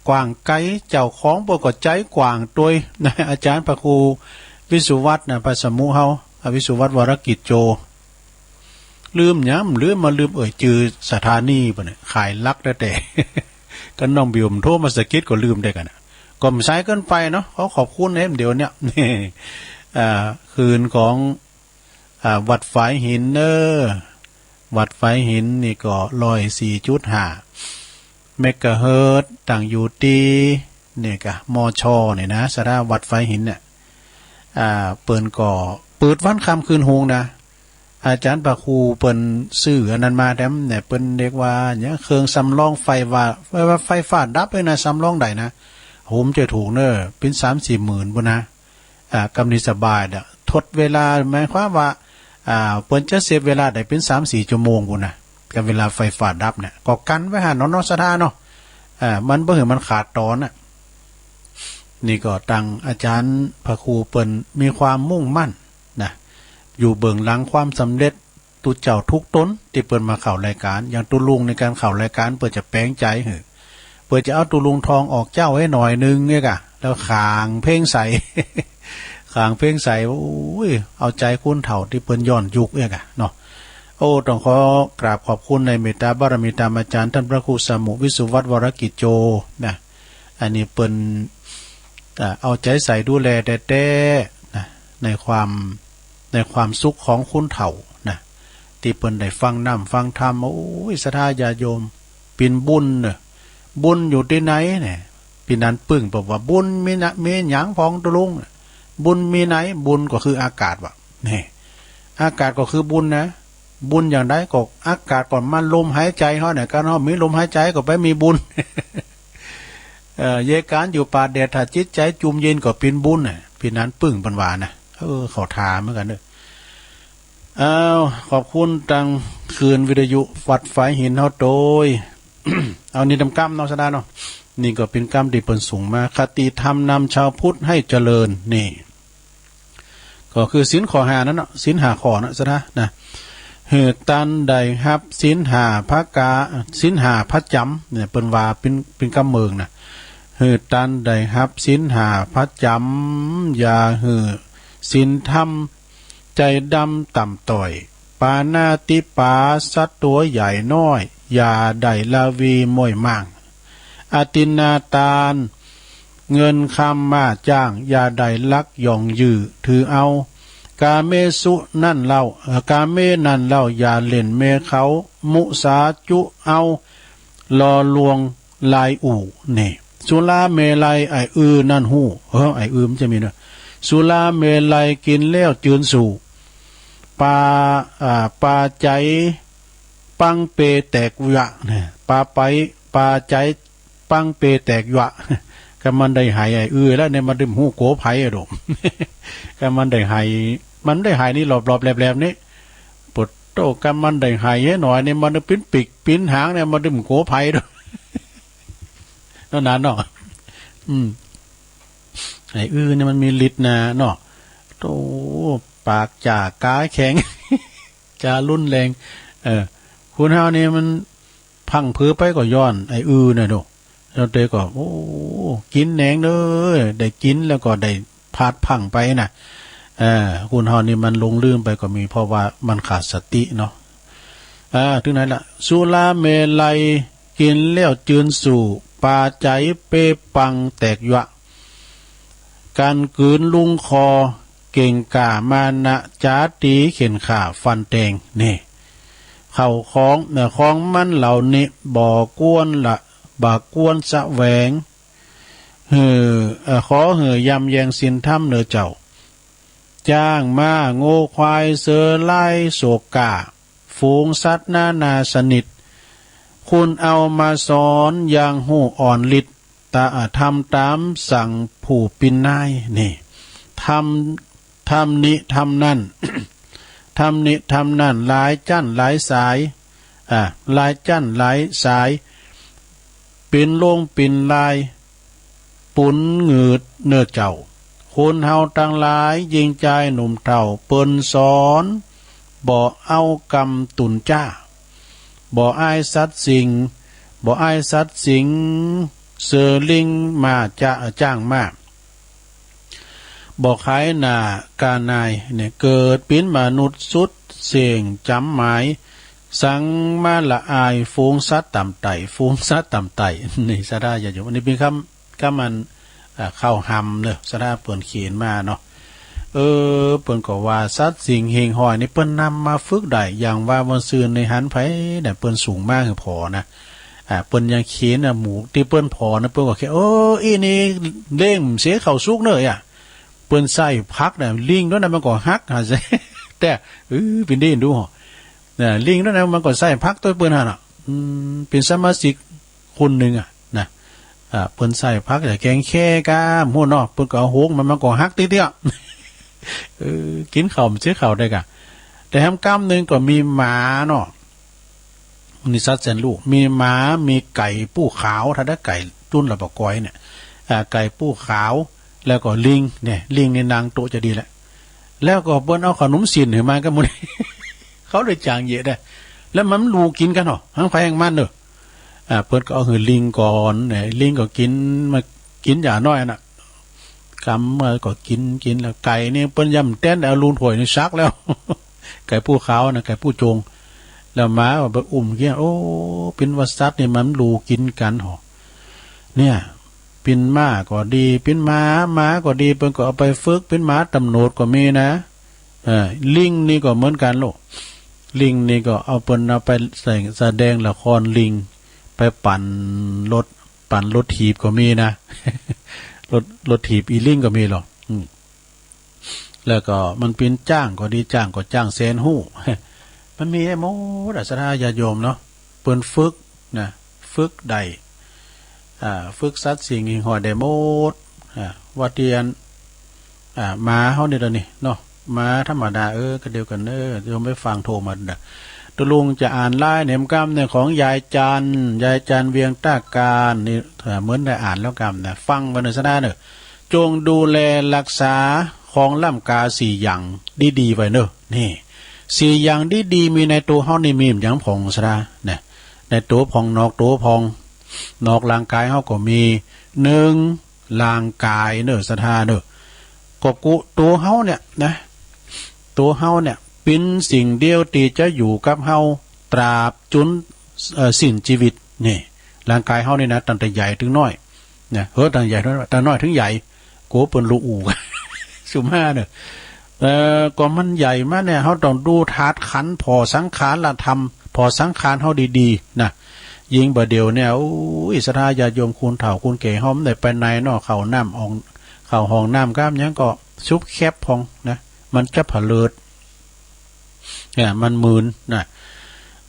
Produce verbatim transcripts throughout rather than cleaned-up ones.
กว้างไกล เจ้าของเปิ้นก็ใจกว้างตวยนะ อาจารย์พระครูวิสุวัฒน์นะ พระสมุเฮา อ่า วิสุวัฒน์ วรกิจโจ ลืมหยัง ลืมมาลืมเอ่ยจื่อสถานีเปิ้นนะ ขายหลักแต๊ๆ ก็น้องบิวมันโทรมาสะกิดก็ลืมได้กันนะ ก็บ่สายเกินไปเนาะ ขอขอบคุณเอ็มเดี๋ยวเนี้ย อ่า คืนของ อ่า วัดฝายหินเนอ วัดฝายหินนี่ก็ร้อยสี่จุดห้าเมกะเฮิรตซ์ ตั้งอยู่ตี้นี่กะ มช นี่นะ สถาวัดฝายหินเนี่ย อ่า เปิ้นก็เปิดวันค่ำคืนฮุงนะ อาจารย์พระครูเปิ้นซื้ออันนั้นมาแถมเนี่ย เปิ้นเรียกว่าหยัง เครื่องสำรองไฟว่า ไฟว่าไฟฟ้าดับเลยนะ สำรองได้นะ โหมจะถูกเนอ เป็นสามสี่หมื่นพุ้นนะ อ่า กำนี้สบายเด้อ ทดเวลา หมายความว่า อ่า เปิ้นจะเซฟเวลาได้เป็นสามสี่ชั่วโมงพุ้นนะ กับเวลาไฟฟ้าดับเนี่ย ก็กันไว้หั่นเนาะ เนาะ ศรัทธาเนาะ อ่า มันบ่หื้อมันขาดตอนน่ะ นี่ก็ตังอาจารย์พระครูเปิ้นมีความมุ่งมั่นนะ อยู่เบื้องหลังความสำเร็จ ตุ๊เจ้าทุกตนตี้เปิ้นมาเข้ารายการ อย่างตุ๊ลุงในการเข้ารายการ เปิ้นจะแปลงใจหื้อ เปิ้นจะเอาตุ๊ลุงทองออกเจ้าให้หน่อยนึงเนี่ยกะ แล้วขางเพลงใส่ ขางเพลงใส่ โอ้ย เอาใจคนเฒ่าตี้เปิ้นย้อนยุคเนี่ยกะเนาะ โอ้ ต้องขอกราบขอบคุณในเมตตาบารมีตามอาจารย์ท่านพระครูสมุวิสุวัฒน์ วรกิจโจ นะ อันนี้เปิ้น อ่า เอาใจใส่ดูแลแต๊ๆ นะ ในความ ในความสุขของคนเฒ่านะ ตี้เปิ้นได้ฟังน้ำฟังธรรม โอ้ย ศรัทธาญาติโยม เป็นบุญเนอะ บุญอยู่ตี้ไหนเนี่ย ปีนั้นปึ้งบอกว่าบุญมีนะ มีหยังพองตุ๊ลุง บุญมีไหน บุญก็คืออากาศว่ะ นี่ อากาศก็คือบุญนะ บุญอย่างใดก็อากาศก็มาลมหายใจเฮาเนี่ย การเฮามีลมหายใจก็ไปมีบุญ เอ่อ เยการอยู่ป่าแดด ถ้าจิตใจจุ่มเย็นก็เป็นบุญน่ะ พี่นั้นปึ้งเปิ้นว่านะ เออ เขาถามเหมือนกันเด้อ อ้าว ขอบคุณตังคืนวิทยุวัดฝายหินเฮาโตย เอานี่ตำกำเนาะ ศรัทธาเนาะ นี่ก็เป็นกำที่เปิ้นส่งมา คติธรรมนำชาวพุทธให้เจริญ นี่ ก็คือศีลข้อห้านั่นเนาะ ศีลห้าข้อนะ ศรัทธานะ หื้อตันได้ฮับศีลห้าประก๋า ศีลห้าประจ๋ำเนี่ย เปิ้นว่าเป็น เป็นกำเมิงนะ หื้อตันได้ฮับศีลห้าประจ๋ำ อย่าหื้อศีลธรรม ใจดำต่ำต้อย ปาณาติปาสัตว์ตัวใหญ่น้อย อย่าได้ละวีม้วยม่าง อทินนาทาน เงินคำมาจ้าง อย่าได้ลักหย่องยื้อถือเอา กาเมสุนั่นเล่า เอ่อ กาเมนั่นเล่า อย่าเล่นเมเขา มุสาจุเอา หลอกลวงลายอู้ นี่ สุราเมรัย ไอ้อือนั่นฮู้ เออ ไอ้อือมันจะมีเนอะ สุราเมรัยกินแล้วจืนสู่ ปา อ่า ปาใจ๋ปังเปแตกยะ เนี่ย ปาไป ปาใจ๋ปังเปแตกยะ ก็มันได้ไหายไอ้อือแล้วเนี่ย มันได้ฮู้โกไผอะโดม ก็มันได้ไหาย มันได้ไหายนี่หลอบๆ แหลบๆ นี่ ปวดโต ก็มันได้ไหายหน่อยนี่ มันปิ้นปีกปิ้นหางเนี่ย มันได้ฮู้โกไผโดม เท่านั้นเนาะ อืม ไอ้อือเนี่ยมันมีฤทธิ์นะเนาะ โต ปากจ๋ากาแข็ง จ๋ารุนแรง เออ คนเฮานี่มันพลั้งเผลอไปก็ย้อนไอ้อือน่ะโด แล้วเตก็ โอ้ กินแหนงเด้อ ได้กินแล้วก็ได้พลาดพลั้งไปน่ะ เออ คนเฮานี่มันหลงลืมไปก็มี เพราะว่ามันขาดสติเนาะ อ่า ถึงไหนละ สุราเมรัยกินแล้วจืนสู่ ปาใจ๋เปปังแตกยวะ กันกืนลุงคอ เก่งกล้ามานะ จ๋าตี๋เข่นข่าฟันแตง นี่ เข้าของ เอ่อ ของมันเหล่านี้ บ่ควรละ บ่ควรแสวง หื้อ เอ่อ ขอหื้อยำแยงศีลธรรมเน่อเจ้า จ๊างม้า งัวควาย เสือร้าย โศกา ฝูงสัตว์นานาชนิด คุณเอามาสอนอย่างฮู้อ่อนฤทธิ์ ตะ ทำตามสั่งผู้ปินนาย นี่ ธรรม ธรรมนี้ธรรมนั้น ธรรมนี้ธรรมนั้น หลายชั้นหลายสาย อ่า หลายชั้นหลายสาย ปินลงปินลาย ปุนหงืดเน่อเจ้า คนเฮาตังหลาย ญิงจายหนุ่มเฒ่า เปิ้นสอน บ่เอากำตุนจ้า บ่อายสัตว์สิง บ่อายสัตว์สิง เซอร์ลิงมาจ้า จ้างมา บ่ขายหน้ากาหน่ายเนี่ย เกิดเป๋นมนุษย์สุดเส้งจ๋ำหมาย สังมาละอายฝูงสัตว์ต่ำไต้ ฝูงสัตว์ต่ำไต้ นี่ศรัทธาญาติโยม อันนี้เป๋นกำ กำมัน อ่า เข้าหำเนาะ ศรัทธาเปิ้นเขียนมาเนาะ เออ เปิ้นก็ว่าสัตว์สิ่งหิ่งห้อยนี่เปิ้นนำมาฝึกได้ อย่างว่าม่วนซืนนี่หันไผเนี่ย เปิ้นสูงมาหื้อผอนะ อ่า เปิ้นยังเขียนน่ะ หมู่ตี้เปิ้นผอนะ เปิ้นก็แค่ โอ้ อี้นี่เล้งเสียข้าวสุกเนอะ อ่ะ เปิ้นใส่ผักน่ะ ลิงตัวนั้นมันก็หักหา แต่ เออ เป๋นดีดู น่ะ ลิงตัวนั้นมันก็ใส่ผักตัวเปิ้นหั่นน่ะ อืม เป๋นสมาชิกคนหนึ่งอะนะ อ่า เปิ้นใส่ผักแต่แกงแค่ก้ามหัวเนาะ เปิ้นก็เอาหกมัน มันก็หักติเตี้ย เออ กินข้าวมันเสียข้าวได้กะ แต่แฮมกำหนึ่งก็มีหมาเนาะ นี่สัตว์แสนรู้ มีหมา มีไก่ปู้ขาว ถ้าได้ไก่จุ้นละปะกอยเนี่ย อ่า ไก่ปู้ขาว แล้วก็ลิง เนี่ย ลิงนี่นั่งโต๊ะจะดีแหละ แล้วก็เปิ้นเอาขนมสิ้นหื้อมาก็หมด เขาเลยจางเยอะได้ แล้วมันลูกินกันเหรอ ทั้งไผทั้งมันเนอะ อ่า เปิ้นก็เอาหื้อลิงก่อน เนี่ย ลิงก็กิน มากินอย่างน้อยน่ะ กำมาก็กิน กินแล้ว ไก่นี่เปิ้นยำแต้น เอาลูนถ้วยนี่ซักแล้ว ไก่ปู้ขาวนะ ไก่ปู้โจง แล้วหมาก็ไปอุ้มเกี้ย โอ้ เป๋นว่าสัตว์นี่มันลูกินกันหอ เนี่ย เป๋นหมาก็ดี เป๋นหมา หมาก็ดี เปิ้นก็เอาไปฝึก เป๋นหมาตำรวจก็มีนะ เออ ลิงนี่ก็เหมือนกันลูก ลิงนี่ก็เอา เปิ้นเอาไปแสดง แสดงละครลิง ไปปั่นรถ ปั่นรถถีบก็มีนะ รถ รถถีบอีลิงก็มีหรอก อืม แล้วก็มันเป๋นจ๊างก็ดี จ๊างก็จ๊างแสนฮู้ มันมีได้หมดอะ ศรัทธาญาติโยมเนาะ เปิ้นฝึกนะ ฝึกได้ อ่า ฝึกสัตว์สิ่งหิ่งห้อยได้หมด อ่า ว่าเตียน อ่า หมาเฮานี่ละนี่เนาะ หมาธรรมดา เออ ก็เดียวกันเนอะ โยมไปฟังโทรมาเด้อ ตกลงจะอ่านไลน์แหนมกำเนี่ย ของยายจันทร์ ยายจันทร์เวียงต้ากาญนี่ เอ่อ เหมือนได้อ่านแล้วกำนะ ฟังไว้เนอะ ศรัทธาเนอะ จงดูแลรักษาของล้ำกาสี่อย่างดีๆ ไว้เนอะ นี่ สี่อย่างดีๆ มีในตัวเฮานี่ มีหยังพ่อง ศรัทธา นะ ในตัวพ่อง นอกตัวพ่อง นอกร่างกายเฮาก็มี หนึ่ง ร่างกายเนอะ ศรัทธาเนอะ ก็กุ ตัวเฮาเนี่ยนะ ตัวเฮาเนี่ย เป๋นสิ่งเดียวตี้จะอยู่กับเฮา ตราบจน เอ่อ สิ้นชีวิต นี่ ร่างกายเฮานี่นะ ตั้งแต่ใหญ่ถึงน้อย นะ เฮ้อ ตั้งใหญ่ถึงน้อย ตั้งน้อยถึงใหญ่ โกเปิ้นลูกอู่ สุมาเนอะ เอ่อ ก็มันใหญ่มาเนี่ย เฮาต้องดูธาตุขันธ์ ผ่อสังขารธรรม ผ่อสังขารเฮาดีๆ นะ ยิ่งบ่าเดี่ยวเนี่ย โอ้ย ศรัทธาญาติโยม คนเฒ่าคนแก่เฮามันได้ไปไหนเนาะ เข้าน้ำอ่อง เข้าห้องน้ำกามหยังก็ซุบแคบพ่องนะ มันจะผะเลิด เนี่ย มันมึนนะ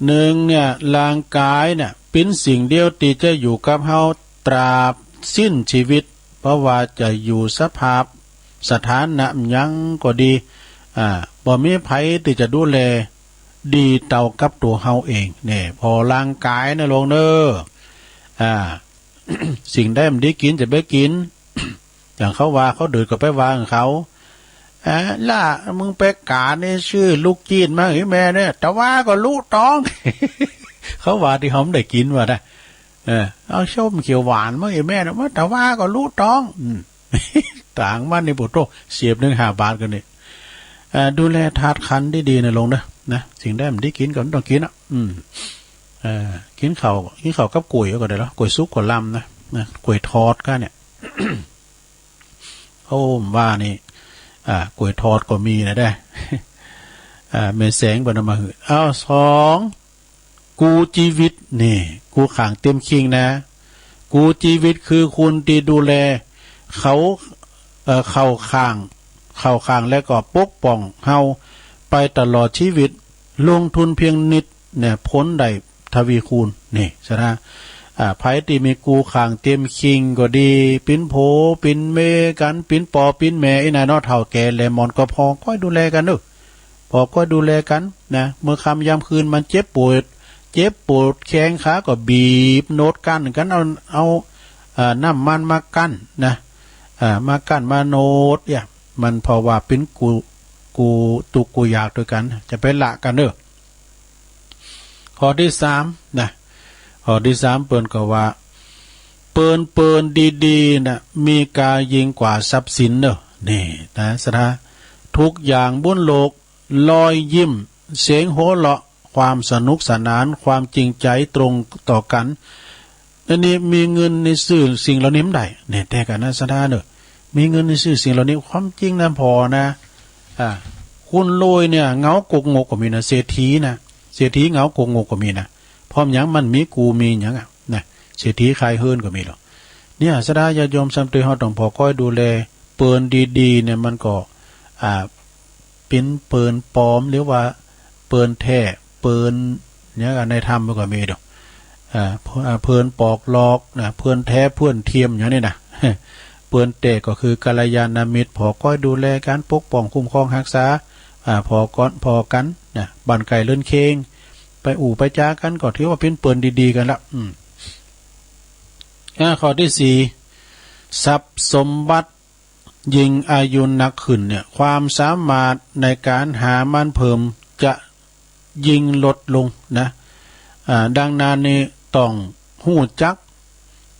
หนึ่งเนี่ย ร่างกายเนี่ย เป๋นสิ่งเดียวตี้จะอยู่กับเฮาตราบสิ้นชีวิต เพราะว่าจะอยู่สภาพสถานะหยังก็ดี อ่า บ่มีไผตี้จะดูแลดีเท่ากับตัวเฮาเอง เนี่ย ผ่อร่างกายนะลูกเนอะ อ่า สิ่งใดมันดีกินจะไปกิน อย่างเขาว่าเขาดื้อก็ไปว่าของเขา เอ้อ ล่ะ มึงไปก๋านนี่ซื้อลูกจีนมาหื้อแม่เนี่ย ตะวาก็ลุต๊อง เขาว่าตี้เฮาบ่ได้กินว่านะ เออ เอาส้มเขียวหวานมาหื้อแม่เนี่ย ว่าตะวาก็ลุต๊อง อืม ต่างมันนี่ โอ้โธ่ เสียบหนึ่งห้าบาทก็นี่ เอ่อ ดูแลธาตุขันธ์ดีๆ นะลูกนะ นะ สิ่งใดมันดีกินก็มันต้องกินอ่ะ อืม เอ่อ กินข้าว กินข้าวกับก๋วยก็ได้ละ ก๋วยสุกก๋วยลำนะ นะ ก๋วยทอดก็เนี่ย โอ้ ว่านี่ อ่า ก๋วยทอดก็มีนะเด้อ อ่า แม่แสงเปิ้นเอามาหื้อ เอา สอง กู้ชีวิต นี่ กู้ข้างเต็มคิงนะ กู้ชีวิตคือคนตี้ดูแล เขา เอ่อ เข้าข้าง เข้าข้างแล้วก็ปกป้องเฮาไปตลอดชีวิต ลงทุนเพียงนิดเนี่ย ผลได้ทวีคูณ นี่ ศรัทธา อ่า ไผตี้มีกู้ข้างเต็มคิงก็ดี เป๋นผัวเป๋นเมียกั๋น เป๋นป้อเป๋นแม่ อี้นะเนาะ เฒ่าแก่แหละ หมอนก็ผ่อคอยดูแลกั๋นเนอะ ผ่อคอยดูแลกั๋นนะ เมื่อค่ำยามคืนมันเจ็บปวด เจ็บปวดแข้งขาก็บีบโนดกั้นกั๋น เอา เอา เอ่อ น้ำมันมากั้นนะ เอ่อ มากั้นมาโนดเนี่ย มันเพราะว่าเป๋นกู้ กู้ตุ๊กข์กู้ยากตวยกั๋น จะไปละกั๋นเนอะ ข้อตี้สามนะ ข้อตี้สามเปิ้นก็ว่า ปืนปืนดีๆ นะ มีกายิ่งกว่าทรัพย์สินเนอะ นี่นะ ศรัทธา ทุกอย่างบนโลก รอยยิ้ม เสียงหัวเราะ ความสนุกสนาน ความจริงใจตรงต่อกัน อันนี้มีเงินในซื้อสิ่งเหล่านี้ไม่ได้ เนี่ย แต่กันนะ ศรัทธาเนอะ มีเงินในซื้อสิ่งเหล่านี้ ความจริงนะ พอนะ อ่า คนรวยเนี่ย เหงาโกกงกก็มีนะ เศรษฐีนะ เศรษฐีเหงาโกกงกก็มีนะ เพราะหยัง มันมีกูมีหยังอะ นะ เศรษฐีขายเฮือนก็มีหรอก เนี่ย ศรัทธาญาติโยม ซ้ำเติมเฮาต้องผ่อคอยดูแล ปืนดีๆ เนี่ย มันก็ อ่า เป็นปืนปลอม หรือว่าปืนแท้ ปืน เนี่ย ในธรรมมันก็มีดอก อ่า เพื่อน อ่า เพื่อนปอกหลอกนะ เพื่อนแท้ เพื่อนเทียมอย่างนี้นะ เพื่อนแท้ก็คือกัลยาณมิตร ผ่อคอยดูแลกัน ปกป้อง คุ้มครอง รักษา อ่า ผ่อก่อน ผ่อกันนะ บ้านใกล้เรือนเคียง ไปอู้ไปจากัน ก็ถือว่าเป็นเพื่อนดีๆ กันละ อืม อ่า ข้อที่สี่ ทรัพย์สมบัติ ยิ่งอายุนักขึ้นเนี่ย ความสามารถในการหามันเพิ่มจะยิ่งลดลงนะ อ่า ดังนั้นนี่ต้องฮู้จัก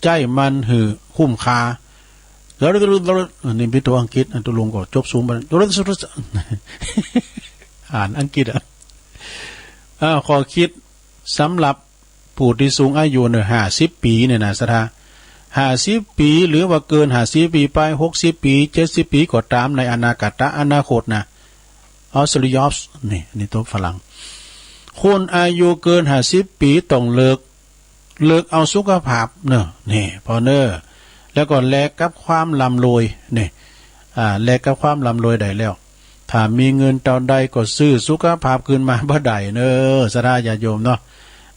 ใจ๊มันหื้อคุ้มค่า แล้ว อันนี้เป็นตัวอังกฤษ อันตัวลงก็จบสูงไป อ่านอังกฤษอะ อ่า ข้อคิดสำหรับ ผู้ที่สูงอายุเนี่ย ห้าสิบปีเนี่ยนะ ศรัทธา ห้าสิบปี หรือว่าเกินห้าสิบปีไป หกสิบปี เจ็ดสิบปีก็ตาม ในอนาคต อนาคตนะ ออสเตรเลีย นี่ อันนี้ตัวฝรั่ง คนอายุเกินห้าสิบปีต้องเลือก เลือกเอาสุขภาพเนอะ นี่ พอเนอะ แล้วก็แลกกับความร่ำรวย นี่ อ่า แลกกับความร่ำรวยได้แล้ว ถ้ามีเงินเต้าใดก็ซื้อสุขภาพคืนมาบ่ได้เนอะ ศรัทธาญาติโยมเนาะ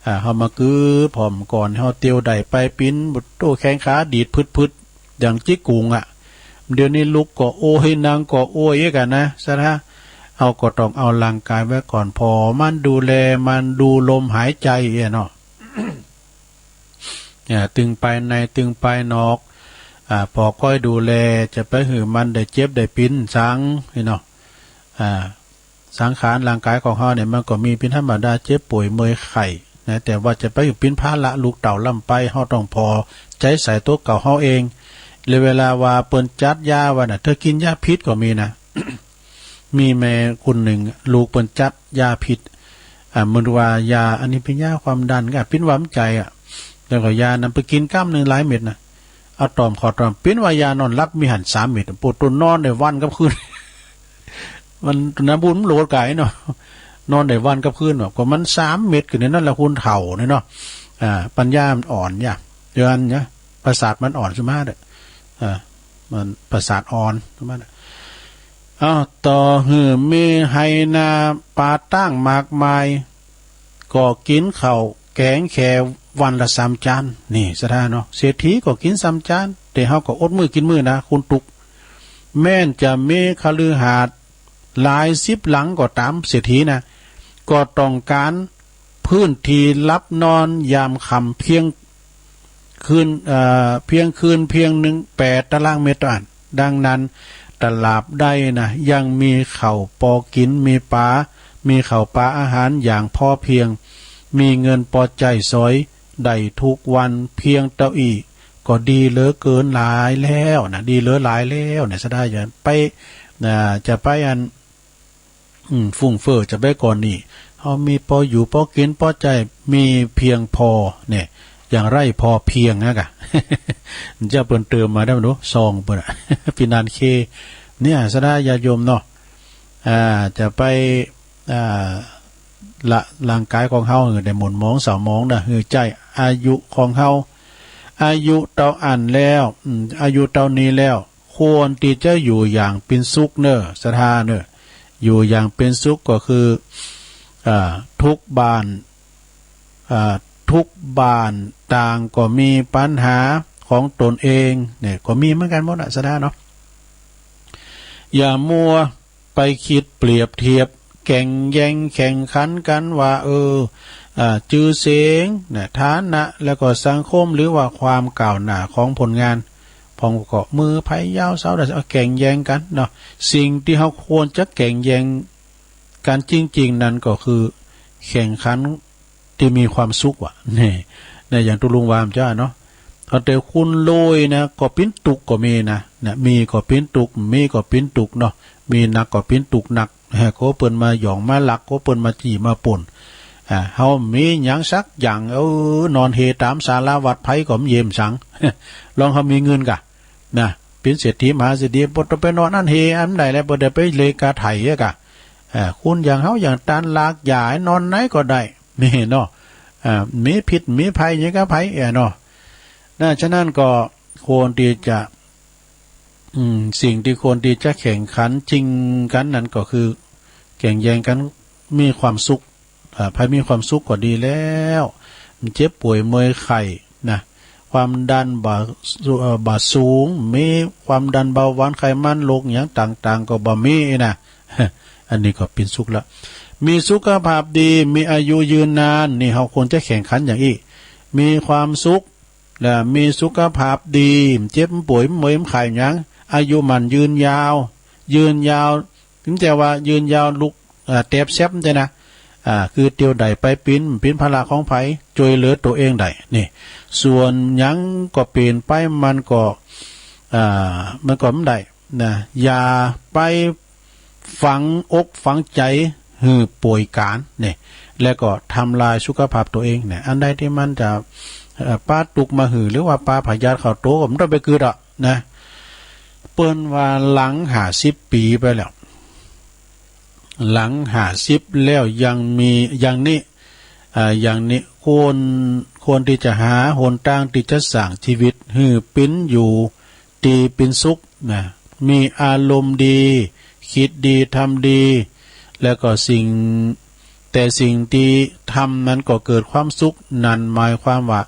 อ่า เฮามากือพร้อมก่อน เฮาเตียวได้ไปปิ้น โต้แข้งขาดีดพึดๆ อย่างจิกกุ่งอะ เดี๋ยวนี้ลุกก็โอย นั่งก็โอยกันนะ ศรัทธา เฮาก็ต้องเอาร่างกายไว้ก่อน ผ่อมัน ดูแลมัน ดูลมหายใจเนาะ อ่า ตึงภายใน ตึงภายนอก อ่า ผ่อคอยดูแล จะไปหื้อมันได้เจ็บได้ปิ้นสัง นี่เนาะ อ่า สังขารร่างกายของเฮาเนี่ย มันก็มีเป็นธรรมดา เจ็บป่วยเมื่อยไข้นะ แต่ว่าจะไปหื้อปิ้นภาระลูกเต้าล้ำไป เฮาต้องผ่อใจ๊ใส่ตัวเก่าเฮาเอง และเวลาว่าเปิ้นจัดยาว่าน่ะ เธอกินยาพิษก็มีนะ มีแม่คนหนึ่ง ลูกเปิ้นจัดยาพิษ อ่า มันว่ายาอันนี้เป็นยาความดัน ก็ปิ้นว่ามันใจ๋อะ แล้วก็ยานั้นไปกินกำหนึ่งหลายเม็ดนะ เอาตอม ขอตอม ปิ้นว่ายานอนหลับมีหั้นสามเม็ด ปวดตัวนอนได้วันกับคืน มัน น้ำบุญมันโหลดไกลเนาะ นอนได้วันกับคืนเนาะ ก็มันสามเม็ดขึ้นในนั้นแหละ คนเฒ่าเนี่ยเนาะ อ่า ปัญญามันอ่อนเนี่ย เดือนเนี่ย ประสาทมันอ่อนใช่ไหมเนี่ย อ่า มันประสาทอ่อนใช่ไหมเนี่ย อ้าว ต่อหื้อมีไฮ่นาป่าตั้งมากมาย ก็กินข้าวแกงแค่วันละสามจาน นี่ศรัทธาเนาะ เศรษฐีก็กินสามจาน แต่เฮาก็อดมื้อกินมื้อนะ คนตุก แม้นจะมีคฤหาสน์หลายสิบหลังก็ตาม เศรษฐีนะ ก็ต้องการพื้นที่หลับนอนยามค่ำเพียง คืน เอ่อ เพียงคืนเพียงหนึ่ง แปดตารางเมตรเท่านั้น ดังนั้น ตราบใดนะ ยังมีข้าวปอกิน มีปลา มีข้าวปลาอาหารอย่างพอเพียง มีเงินปอใจ๊สอยได้ทุกวันเพียงเต้าอี้ ก็ดีเหลือเกินหลายแล้วนะ ดีเหลือหลายแล้วนะ ศรัทธาอย่าไป อ่า จะไปอัน อืม ฟุ่มเฟือยจะไปก่อนนี่ เฮามีปออยู่ปอกินปอใจ๊ มีเพียงพอเนี่ย อย่างไร่พอเพียงนะกะ เจ้าเปิ้นเติมมาได้บ่รู้ ซองเปิ้นอะ ปีนันเค เนี่ย ศรัทธาญาติโยมเนาะ อ่า จะไป อ่า ละร่างกายของเฮาหื้อได้หม่นหมองเศร้าหมองนะ หื้อใจ๊อายุของเฮา อายุเต้าอั้นแล้ว อืม อายุเต้านี้แล้ว ควรที่จะอยู่อย่างเป็นสุขเนอะ ศรัทธาเนอะ อยู่อย่างเป็นสุขก็คือ อ่า ทุกบ้าน อ่า ทุกบ้านต่างก็มีปัญหาของตนเองเนี่ย ก็มีเหมือนกันหมดอะ ศรัทธาเนาะ อย่ามัวไปคิดเปรียบเทียบ แข่งแย่งแข่งขันกันว่า เออ อ่า จื้อเสียงนะ ฐานะ แล้วก็สังคม หรือว่าความก้าวหน้าของผลงาน พองก็มือไผยาวเสาได้ เอาแข่งแย่งกันเนาะ สิ่งที่เฮาควรจะแข่งแย่งกันจริงๆ นั้นก็คือแข่งขันที่มีความสุขว่ะ นี่ เนี่ย อย่างตุ๊ลุงว่ามันจะเนาะ เอาแต่คนรวยนะ ก็ปิ้นตุ๊กข์ก็มีนะ นะ มีก็ปิ้นตุ๊กข์ มีก็ปิ้นตุ๊กข์เนาะ มีหนักก็ปิ้นตุ๊กข์หนัก เฮ้อ โกเปิ้นมาหยองมาลัก โกเปิ้นมาจี้มาปล้น อ่า เฮามีหยังสักอย่าง เออ นอนเฮตามศาลาวัดไผก็บ่เยียมสัง ลองเฮามีเงินกะ นะ เป็นเศรษฐีมหาเศรษฐี บ่ต้องไปนอนอันเฮอันใดแล้ว บ่ได้ไปเลกาไถอะกะ อ่า คนอย่างเฮาอย่างตันลากหญ้านอนไหนก็ได้ นี่เนาะ อ่า มีพิษมีภัยหยังกับไผแอ่เนาะ นะ ฉะนั้นก็ควรที่จะ อืม สิ่งที่ควรที่จะแข่งขันชิงกันนั้นก็คือ แข่งแย่งกันมีความสุข อ่า ไผมีความสุขก็ดีแล้ว เจ็บป่วยเมื่อยไข้นะ ความดันบ่า เอ่อ บ่าสูง มีความดันเบาหวานไขมันโรคหยังต่างๆ ก็บ่มีนะ อันนี้ก็เป็นสุขละ มีสุขภาพดี มีอายุยืนนาน นี่เฮาควรจะแข่งขันอย่างอี้ มีความสุข และมีสุขภาพดี เจ็บป่วย บ่เจ็บไข้หยัง อายุมั่นยืนยาว ยืนยาว ถึงจะว่ายืนยาวลุก เอ่อ แตบแซบ จั่งซี้นะ อ่า คือเตียวได้ไปปิ้น ปิ้นภาระของไผ ช่วยเหลือตัวเองได้ นี่ ส่วนหยังก็เปลี่ยนไป มันก็ อ่า มันก็บ่ได้นะ อย่าไปฝังอกฝังใจหื้อป่วยก๋าน นี่ แล้วก็ทำลายสุขภาพตัวเอง นี่ อันใดที่มันจะ เอ่อ ปาตุ๊กข์มาหื้อ หรือว่าปาพยาธิเข้าตัว ก็บ่ต้องไปกึ๊ดอะ นะ เปิ้นว่าหลังห้าสิบปีไปแล้ว หลังห้าสิบแล้วยังมีอย่างนี้ อ่า อย่างนี้ควร ควรที่จะหาหนตางที่จะสร้างชีวิตหื้อปิ้นอยู่ดีปิ้นสุขนะ มีอารมณ์ดี คิดดี ทำดี แล้วก็สิ่ง แต่สิ่งที่ทำนั้นก็เกิดความสุข นั่นหมายความว่า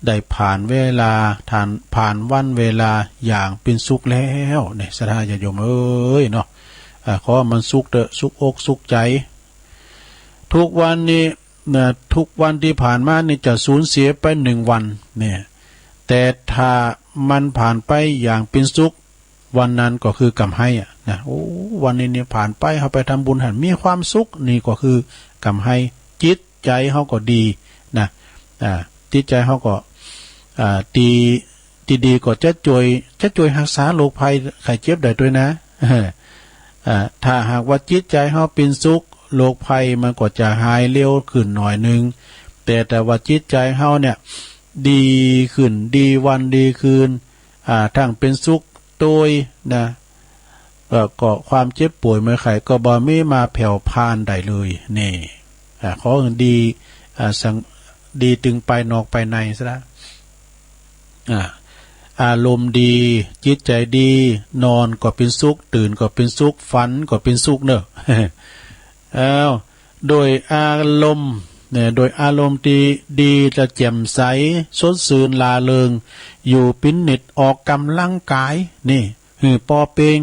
ได้ผ่านเวลา ผ่าน ผ่านวันเวลาอย่างเป็นสุขแล้ว นี่ ศรัทธาญาติโยมเอ้ยเนาะ อ่า ขอให้มันสุขเถอะ สุขอกสุขใจ ทุกวันนี้นะ ทุกวันที่ผ่านมานี่จะสูญเสียไปหนึ่งวัน เนี่ย แต่ถ้ามันผ่านไปอย่างเป็นสุข วันนั้นก็คือกำไรอะนะ โอ้ วันนี้นี่ผ่านไป เฮาไปทำบุญหั้น มีความสุข นี่ก็คือกำไร จิตใจเฮาก็ดีนะ อ่า จิตใจเฮาก็ อ่า ดี ดีๆ ก็จะช่วย จะช่วยรักษาโรคภัยไข้เจ็บได้ด้วยนะ อ่า ถ้าหากว่าจิตใจเฮาเป็นสุข โรคภัยมันก็จะหายเร็วขึ้นหน่อยนึง แต่ แต่ว่าจิตใจเฮาเนี่ย ดีขึ้น ดีวันดีคืน อ่า ทั้งเป็นสุขโตยนะ เอ่อ ก็ความเจ็บป่วยเมื่อยไข้ก็บ่มีมาแผ่วพรานได้เลย นี่ อ่า ขอให้ดี อ่า สัง ดีตึงภายนอกภายในซะละ อ่า อารมณ์ดี จิตใจดี นอนก็เป็นสุข ตื่นก็เป็นสุข ฝันก็เป็นสุขเนอะ อ้าว โดยอารมณ์เนี่ย โดยอารมณ์ที่ดีและแจ่มใส สดชื่นร่าเริง อยู่เป็นนิด ออกกำลังกาย นี่ หื้อปอเปง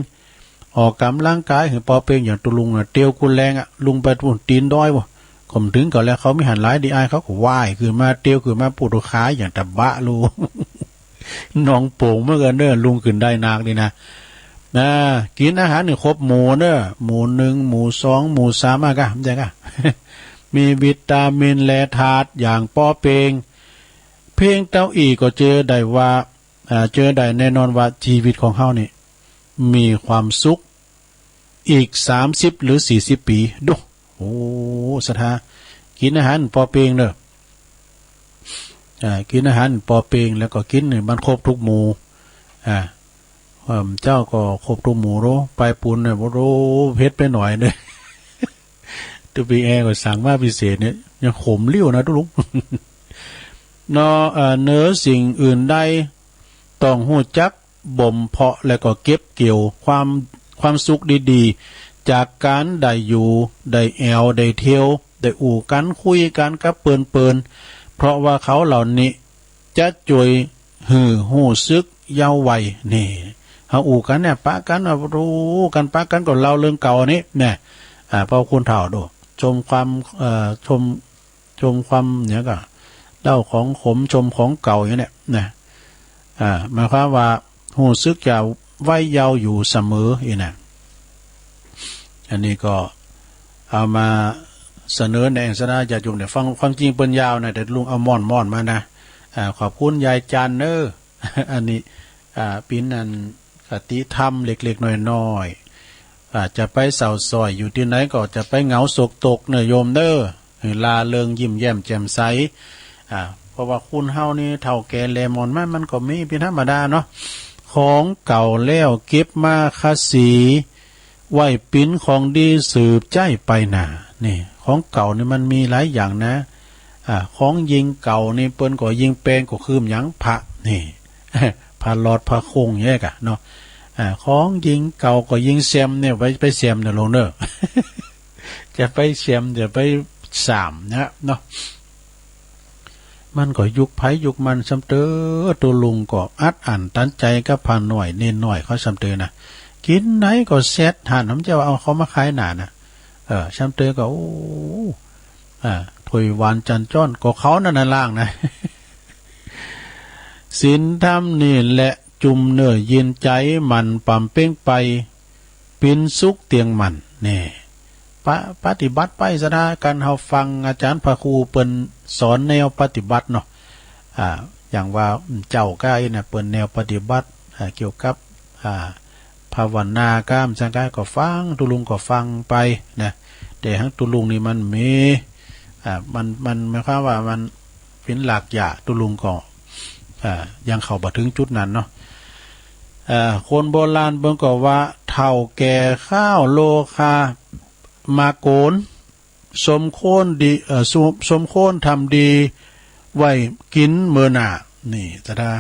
ออกกำลังกายหื้อปอเปง อย่างตุ๊ลุงน่ะ เตียวกู้แลงอะ ลุงไปปู้นตีนดอยปู้น ก็บ่ถึงก็แล้ว เขามีหั้นหลายดีอ้าย เขาก็ว่ายขึ้นมา เตียวขึ้นมา ปู้นขาอย่างตะบะลู หนองโป่งเหมือนกันเด้อ ลุงขึ้นได้นักนี่นะ นะ กินอาหารนี่ครบหมู่เด้อ หมู่หนึ่ง หมู่สอง หมู่สาม อะกะ ใช่กะ มีวิตามินและธาตุอย่างปอเปง เพียงเต้าอี้ก็เจอได้ว่า อ่า เจอได้แน่นอนว่าชีวิตของเฮานี่มีความสุขอีกสามสิบหรือสี่สิบปี ดู โอ้ ศรัทธา กินอาหารปอเปงเด้อ อ่า กินอาหารปอเปง แล้วก็กินให้มันครบทุกหมู่ อ่า เอิ่ม เจ้าก็ครบทุกหมู่โล ไปปูนเนี่ย โอ้โห เผ็ดไปหน่อยเด้อ ตุ๊ปีแอก็สั่งมาพิเศษเนี่ย ยังขมลิ้วนะตุ๊ลุง เนาะ เอ่อ เหนือสิ่งอื่นใด ต้องฮู้จักบ่มเพาะและก็เก็บเกี่ยวความ ความสุขดีๆ จากการได้อยู่ ได้แอ่ว ได้เที่ยว ได้อู้กัน คุยกันกับเปิ้นๆ เพราะว่าเขาเหล่านี้จะจ้วยหื้อฮู้สึกเยาว์วัย นี่ เฮาอู้กันเนี่ย ปะกัน อู้กัน ปะกันก็เล่าเรื่องเก่าอันนี้ เนี่ย อ่า เพราะคนเฒ่าโด ชมความ เอ่อ ชม ชมความเนี่ยก็ เล่าของขมชมของเก่าอย่างเนี้ยนะ อ่า หมายความว่าฮู้สึกจะวัยเยาว์อยู่เสมออีกนะ อันนี้ก็เอามาเสนอแนะศรัทธาญาติโยมเนี่ยฟัง ความจริงเปิ้นยาวนะ แต่ลุงเอาม่อนๆ มานะ อ่า ขอบคุณยายจันเนอะ อันนี้ อ่า เป๋นอันคติธรรมเล็กๆ น้อยๆ อ่า จะไปเศร้าสร้อยอยู่ตี้ไหนก็จะไปเหงาโศกตกเนอะโยมเนอะ หื้อร่าเริงยิ้มแย้มแจ่มใส อ่า เพราะว่าคนเฮานี่เฒ่าแก่แลหมอนมา มันก็มีเป๋นธรรมดาเนาะ ของเก่าแล้วเก็บมาขะสี ไว้เป๋นของดีสืบใจ๊ไปหน้า นี่ ของเก่านี่มันมีหลายอย่างนะ อ่า ของยิ่งเก่านี่เปิ้นก็ยิ่งแปลงก็คือหยัง พระ นี่ พระหลอดพระคงแยกอะเนาะ อ่า ของยิ่งเก่าก็ยิ่งแซมเนี่ย ไป ไปแซมเนี่ยลงเนอะ จะไปแซม จะไปสามนะเนาะ มันก็ยุคไผยุคมันซ้ำเตอ ตุ๊ลุงก็อัดอั้นตันใจ๋กับพระน้อยเณรน้อยเขาซ้ำเตอนะ กิ๋นไหนก็แซด หั้น มันจะว่าเอาเขามาขายหน้านะ เออ ซ้ำเตอก็ โอ้ อ่า ถ้วยหวานจานจ้อนก็เขานั่นน่ะล้างนะ ศีลธรรมนี่แหละจุ่มเนื้อเย็นใจ๋ หมั่นบำเพ็ญไป เป๋นสุขเตียงมั่น นี่ ปะ ปฏิบัติไปซะนะ การเฮาฟังอาจารย์พระครูเปิ้นสอนแนวปฏิบัติเนาะ อ่า อย่างว่าเจ้าก้าอี้นะ เปิ้นแนวปฏิบัติ อ่า เกี่ยวกับ อ่า ภาวนาก้ามสังกัดก็ฟัง ตุ๊ลุงก็ฟังไปนะ แต่ฮั้งตุ๊ลุงนี่มันมี อ่า มัน มันหมายความว่ามันเป๋นหลากหญ้า ตุ๊ลุงก็ อ่า ยังเข้าบ่ถึงจุดนั้นเนาะ อ่า คนโบราณเปิ้นก็ว่า เฒ่าแก่ข้าวโลคามาโกน สมควรดี เอ่อ สม สมควรทำดีไว้กิ๋นมื้อหน้า นี่ ตะดา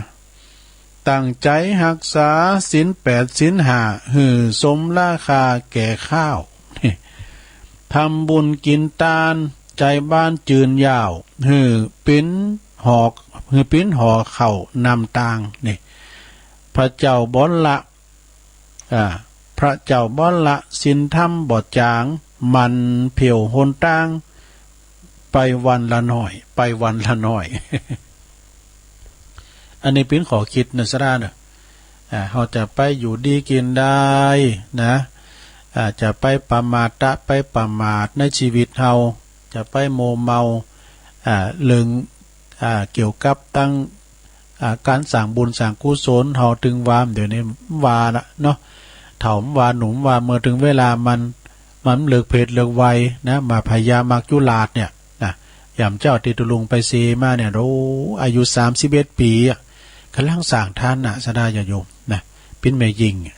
ตั้งใจ๋ฮักษาศีลแปดศีลห้า หื้อสมราคาแก่ข้าว นี่ ทำบุญกิ๋นตาน ใจ๋บ้านจืนยาว หื้อเป๋นหอก หื้อเป๋นหอข้าวนำตาง นี่ พระเจ้าบ่ละ อ่า พระเจ้าบ่ละศีลธรรมบ่จาง หมั่นเผี้ยวหนตาง ไปวันละน้อย ไปวันละน้อย อันนี้เป๋นข้อคิดนะสะดาเนอะ อ่า เฮาจะไปอยู่ดีกิ๋นได้นะ อ่า จะไปประมาท จะไปประมาทในชีวิตเฮา จะไปมัวเมา อ่า เรื่อง อ่า เกี่ยวกับตัง อ่า การสร้างบุญสร้างกุศล เฮาตึงว่า เดี๋ยวนี้ว่าละเนาะ เฒ่าว่าหนุ่มว่า เมื่อถึงเวลามัน มันเลิกเพศเลิกวัยนะ มาพญามัจจุราชเนี่ยนะ อย่างเจ้าตี้ตุ๊ลุงไปเซมาเนี่ย โอ้ อายุสามสิบเอ็ดปี๋อะ กำลังสร้างทานนะ สะดาญาติโยมนะ เป๋นแม่ญิงอะ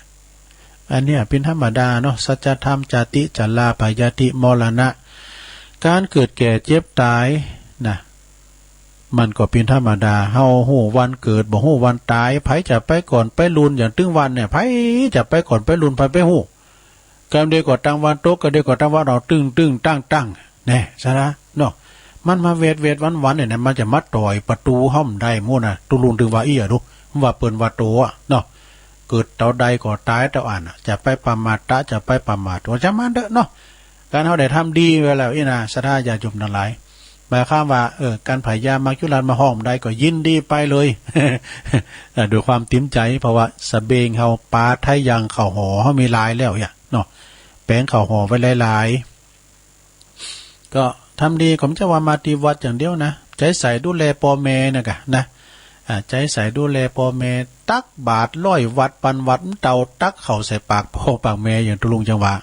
อันเนี้ยเป๋นธรรมดาเนาะ สัจธรรม จาติ ชรา พยาธิ มรณะ การเกิดแก่เจ็บต๋ายนะ มันก็เป๋นธรรมดา เฮาฮู้วันเกิด บ่ฮู้วันต๋าย ไผจะไปก่อนไปลุน อย่างตึงวันเนี่ย ไผจะไปก่อนไปลุน ไผไปฮู้ กำเดียวก็ตางวันตก กำเดียวก็ตางวันออก ตึงตึงตั้งตั้ง แน่ สะดาเนาะ มันมาเวดเวดวันวันเนี่ยนะ มันจะมาต่อยประตู๋เฮาบ่ได้หมดนะ ตุ๊ลุงตึงว่าอี้อะดู ว่าเปิ้นว่าโตอะเนาะ เกิดเต้าใดก็ต๋ายเต้าอั้นอะ จะไปประมาท จะไปประมาท ว่าจะมาเถอะเนาะ การเฮาได้ทำดีไว้แล้วอี้นะ สะดาญาติโยมตังหลาย หมายความว่า เออ การพญามัจจุราชมาฮ้องได้ก็ยินดีไปเลย เออ ด้วยความเต็มใจ๋ เพราะว่าสะเบงเฮา ปาไทยังเข้าหอเฮามีหลายแล้วเนี่ยเนาะ แป๋งเข้าหอไว้หลายๆ ก็ทำดีก็บ่ใจ้ว่ามาตี้วัดอย่างเดียวนะ ใจ๋ใส่ดูแลป้อแม่นะกะนะ อ่า ใจ๋ใส่ดูแลป้อแม่ ตักบาตรร้อยวัตรปันวัตร เต้าตักเข้าใส่ปากป้อปากแม่ อย่างตุ๊ลุงจังว่า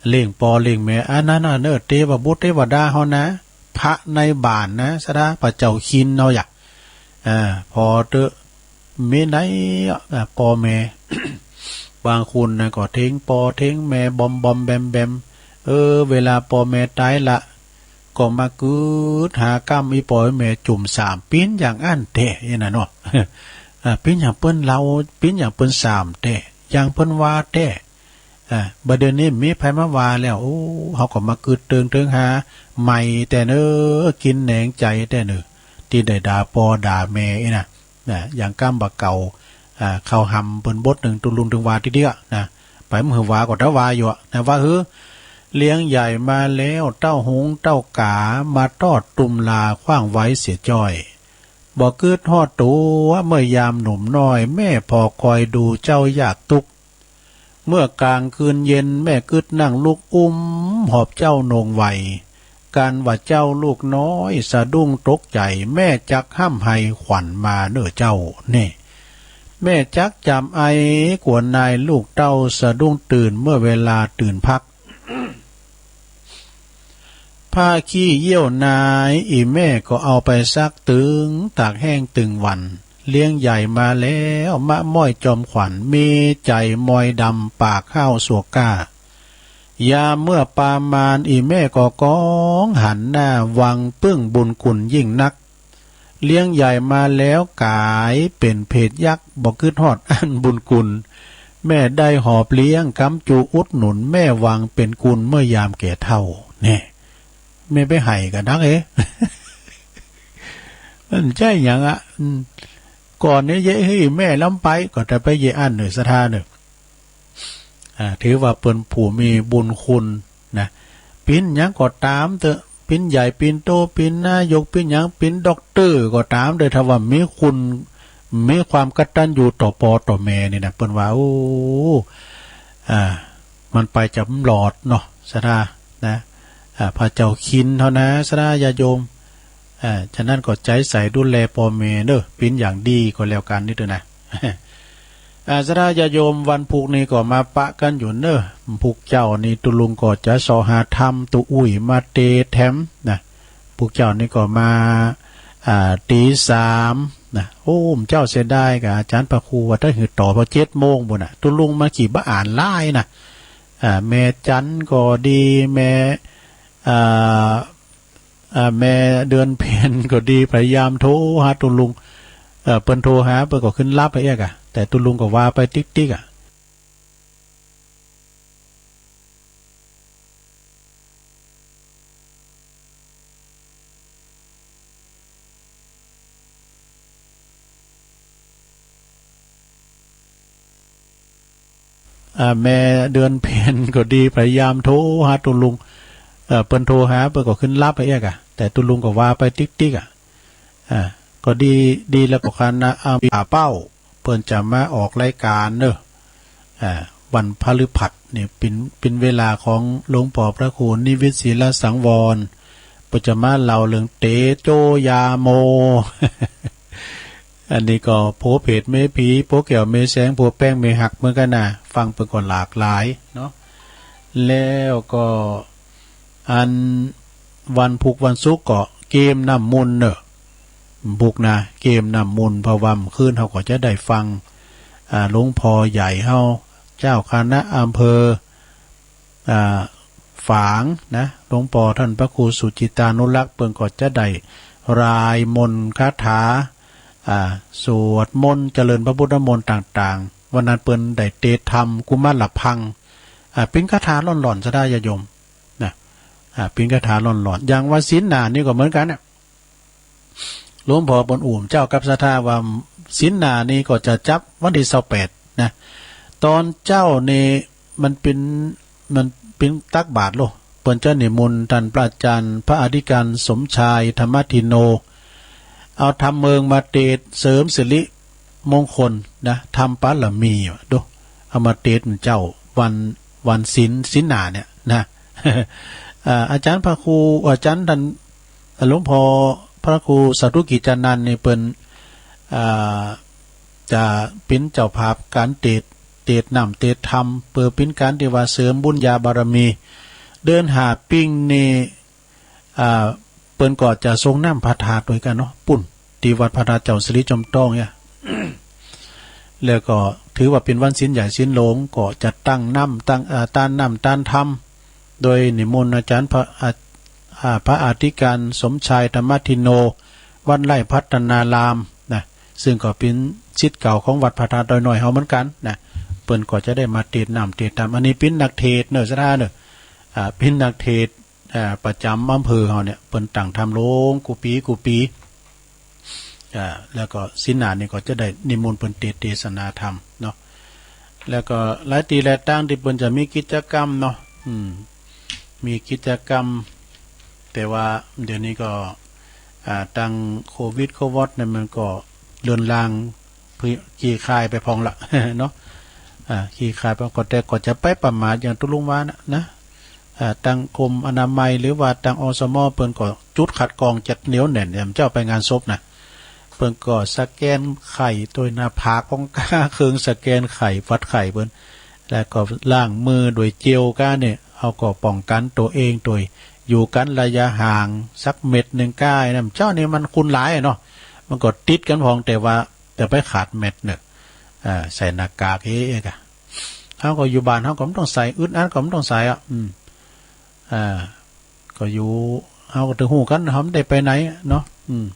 เลี้ยงป้อเลี้ยงแม่ อันนั้นน่ะเนอะ เตวบุตรเตวดาเฮานะ พระในบ้านนะ สะดา พระเจ้าคิณเฮาอย่า อ่า พอเต๊อะ มีไหน อ่า ป้อแม่ บางคนนะก็ทิ้งป้อทิ้งแม่บอมบอมแบมแบม เออ เวลาป้อแม่ต๋ายละ ก็มาคิดหาก้ำอีป้อแม่จุ่มสาม เป๋นอย่างอั้นแต๊อี้นะเนาะ อ่า เป๋นอย่างเปิ้นเล่า เป๋นอย่างเปิ้นสามแต๊ อย่างเปิ้นว่าแต๊ อ่า บ่าเดี๋ยวนี้มีไผมาว่าแล้ว โอ้ เฮาก็มาคิดเติงเถิงหาใหม่แต๊เนอะ กินแหนงใจ๋แต๊เนอะ ตี้ได้ด่าป้อด่าแม่อี้นะ นะ อย่างก้ำบ่าเก่า อ่า เข้าหำเปิ้นบทหนึ่ง ตุ๊ลุงตึงว่าตี้เดียวนะ ไปมื้อว่าก็เต้าว่าอยู่อะนะ ว่าหื้อ เลี้ยงใหญ่มาแล้ว เต้าหุงเต้ากา มาทอดตุ้มลาขว้างไว้เสียจ้อย บ่คิดฮอดตั๋ว เมื่อยามหนุ่มน้อย แม่พ่อคอยดูเจ้ายากตุ๊กข์ เมื่อกลางคืนเย็น แม่คิดนั่งลุกอุ้ม หอบเจ้าโหน่งไหว กันว่าเจ้าลูกน้อยสะดุ้งตกใจ แม่จักห้ำไห้ขวัญมาเน่อเจ้า นี่ แม่จักจำไอ กลัวนายลูกเต้าสะดุ้งตื่นเมื่อเวลาตื่นพัก ผ้าขี้เยี่ยวนาย อี่แม่ก็เอาไปซักตึงตากแห้งตึงวัน เลี้ยงใหญ่มาแล้วมะม้อยจอมขวัญ มีใจ๋มอยดำปากห้าวสัวก้า ยามเมื่อปามาณอี่แม่ก็ก้องหันหน้าหวังปึ้งบุญคุณยิ่งนัก เลี้ยงใหญ่มาแล้วก๋ายเป๋นเผตยักษ์ บ่กึ๊ดฮอดอันบุญคุณ แม่ได้หอบเลี้ยง ค้ำจุอุดหนุน แม่หวังเป๋นกุลเมื่อยามแก่เฒ่า แน่ แม่ไปไห้กะนักเอ๊ะ มันใจ้หยังอะ อืม ก่อนนี้เย้ยหื้อแม่ลำไป ก็จะไปเย้ยอั้นเน่อศรัทธาเน่อ อ่า ถือว่าเปิ้นผู้มีบุญคุณนะ เป๋นหยังก็ต๋าม เต๊อะ เป๋นใหญ่ เป๋นโต เป๋นนายก เป๋นหยัง เป๋นด็อกเตอร์ก็ต๋ามเต๊อะ ถ้าว่ามีคุณ มีความกตัญญูต่อปอต่อแม่นี่นะ เปิ้นว่า โอ้ อ่า มันไปจ๋ำหลอดเนาะ ศรัทธานะ อ่า พระเจ้าคินเฮานะ ศรัทธาญาติโยม อ่า ฉะนั้นก็ใจ๋ใส่ดูแลปอแม่เน่อ เป๋นอย่างดีก็แล้วกั๋นนี่เต๊อะนะ อ่า ศรัทธาญาติโยม วันพุกนี้ก็มาปะกั๋นอยู่เน่อ พุกเจ๊านี้ตุ๊ลุงก็จะเซาะหาธรรมตุ๊อุ้ยมาเตแถมนะ พุกเจ๊านี้ก็มา อ่า ตีสามนะ โอ้ เจ้าเสียดายกะ อาจ๋ารย์พระครูว่าถ้าหื้อต่อพอเจ็ดโมงปู้นน่ะ ตุ๊ลุงมากี่บ่อ่านไลน์นะ อ่า แม่จันก็ดี แม่ อ่า อ่า แม่เดือนเพ็ญก็ดี พยายามโทรหาตุ๊ลุง เอ่อ เปิ้นโทรหา เปิ้นก็ขึ้นรับไปเอียกอะ แต่ตุ๊ลุงก็ว่าไปติ๊กๆ อะ อ่า แม่เดือนเพ็ญก็ดี พยายามโทรหาตุ๊ลุง เอ่อ เปิ้นโทรหา เปิ้นก็ขึ้นรับไปเอียกอะ แต่ตุ๊ลุงก็ว่าไปติ๊กๆ อะ อ่า ก็ดี ดีแล้วก็คณะอา อาเป้า เปิ้นจะมาออกรายการเนอะ อ่า วันพฤหัสนี่เป๋น เป๋นเวลาของหลวงพ่อพระครูนิวิตศิลสังวร เปิ้นจะมาเล่าเรื่องเตโจยาโม อันนี้ก็ผัวเผตแม่ผี ผัวแก้วแม่แสง ผัวแป้งแม่ฮักเหมือนกั๋นนะ ฟังเปิ้นก็หลากหลายเนาะ แล้วก็ อันวันพุกวันศุกร์ก็เกมน้ำมนต์เนอะ พุกนะ เกมน้ำมนต์ เพราะว่ามื้อคืนเฮาก็จะได้ฟัง อ่า หลวงพ่อใหญ่เฮา เจ้าคณะอำเภอ อ่า ฝางนะ หลวงพ่อท่านพระครูสุจิตานุรักษ์ เปิ้นก็จะได้ร่ายมนต์คาถา อ่า สวดมนต์เจริญพระพุทธมนต์ต่างๆ วันนั้นเปิ้นได้เตสน์ธรรมกุมารพัง อ่า เป๋นคาถาหลอนๆ ศรัทธาญาติโยม นะ อ่า เป๋นคาถาหลอนๆ อย่างว่าศีลหน้านี่ก็เหมือนกั๋นน่ะ หลวงพ่อเปิ้นอู้เจ้ากับศรัทธาว่าศีลหน้านี่ก็จะจับวันตี้ซาวแปดนะ ต๋อนเจ๊านี่มันเป๋น มันเป๋นตักบาตรโล เปิ้นจะนิมนต์ต้านพระอาจ๋ารย์พระอธิการสมชายธรรมทินโน เอาธรรมเมิงมาเตสน์เสริมสิริมงคลนะ ธรรมปารมีอะ ดู เอามาเตสน์เจ้าวัน วันศีล ศีลหน้าเนี่ยนะ อ่า อาจ๋ารย์พระครู อาจ๋ารย์ต้าน หลวงพ่อพระครูสาธุกิจจานันท์นี่เปิ้น อ่า จะเป๋นเจ้าภาพก๋านเตสน์ เตสน์น้ำเตสน์ธรรม เปื้อเป๋นก๋านตี้ว่าเสริมบุญญาบารมี เดือนห้าปิงนี่ อ่า เปิ้นก็จะสรงน้ำพระธาตุตวยกั๋นเนาะ ปู้น ตี้วัดพระธาตุเจ้าสิริจอมทองเนี่ย แล้วก็ถือว่าเป๋นวันศีลใหญ่ศีลหลวง ก็จะตั้งน้ำ ตั้ง อ่า ตานน้ำตานธรรม โดยนิมนต์อาจ๋ารย์พระ อ่า อ่า พระอธิการสมชายธรรมทินโน วัดไร่พัฒนารามนะ ซึ่งก็เป๋นศิษย์เก่าของวัดพระธาตุดอยน้อยเฮาเหมือนกั๋นนะ เปิ้นก็จะได้มาเตสน์น้ำเตสน์ธรรม อันนี้เป๋นนักเทศน์เนอะ ศรัทธาเนอะ อ่า เป๋นนักเทศน์ อ่า ประจ๋ำอำเภอเฮาเนี่ย เปิ้นตั้งธรรมลงกู้ปี๋กู้ปี๋ อ่า แล้วก็ศีลหน้านี่ก็จะได้นิมนต์เปิ้นเตสน์เตสนาธรรมเนาะ แล้วก็หลายตี้หลายตางตี้เปิ้นจะมีกิจกรรมเนาะ อืม มีกิจกรรม แต่ว่าเดี๋ยวนี้ก็ อ่า ตังโควิดโควอดเนี่ยมันก็เลือนลาง ขี้คายไปพ่องละเนาะ อ่า ขี้คายไปพ่อง แต่ก็จะไปประมาทอย่างตุ๊ลุงว่านะ นะ อ่า ตังกรมอนามัย หรือว่าตัง อสม เปิ้นก็จุดคัดกรองจัดเหนียวแน่น ยามเจ้าไปงานศพนะ เปิ้นก็สแกนไข้โดยหน้าผากของกา เครื่องสแกนไข้ วัดไข้เปิ้น แล้วก็ล้างมือโดยเจลกาเนี่ย เฮาก็ป้องกันตัวเองโดยอยู่กันระยะห่างสักเมตรหนึ่งกา ไอ้น้ำเจ้านี่มันคุณหลายอะเนาะ มันก็ติดกันพอง แต่ว่าจะไปขาดเมตรหนึ่ง อ่า ใส่หน้ากากเฮ้ยกะ เฮาก็อยู่บ้านเฮาก็บ่ต้องใส่ อึดอัดก็บ่ต้องใส่อ่ะ อืม อ่า ก็อยู่ เฮาก็ต้องฮู้กัน เฮาบ่ได้ไปไหนเนาะ อืม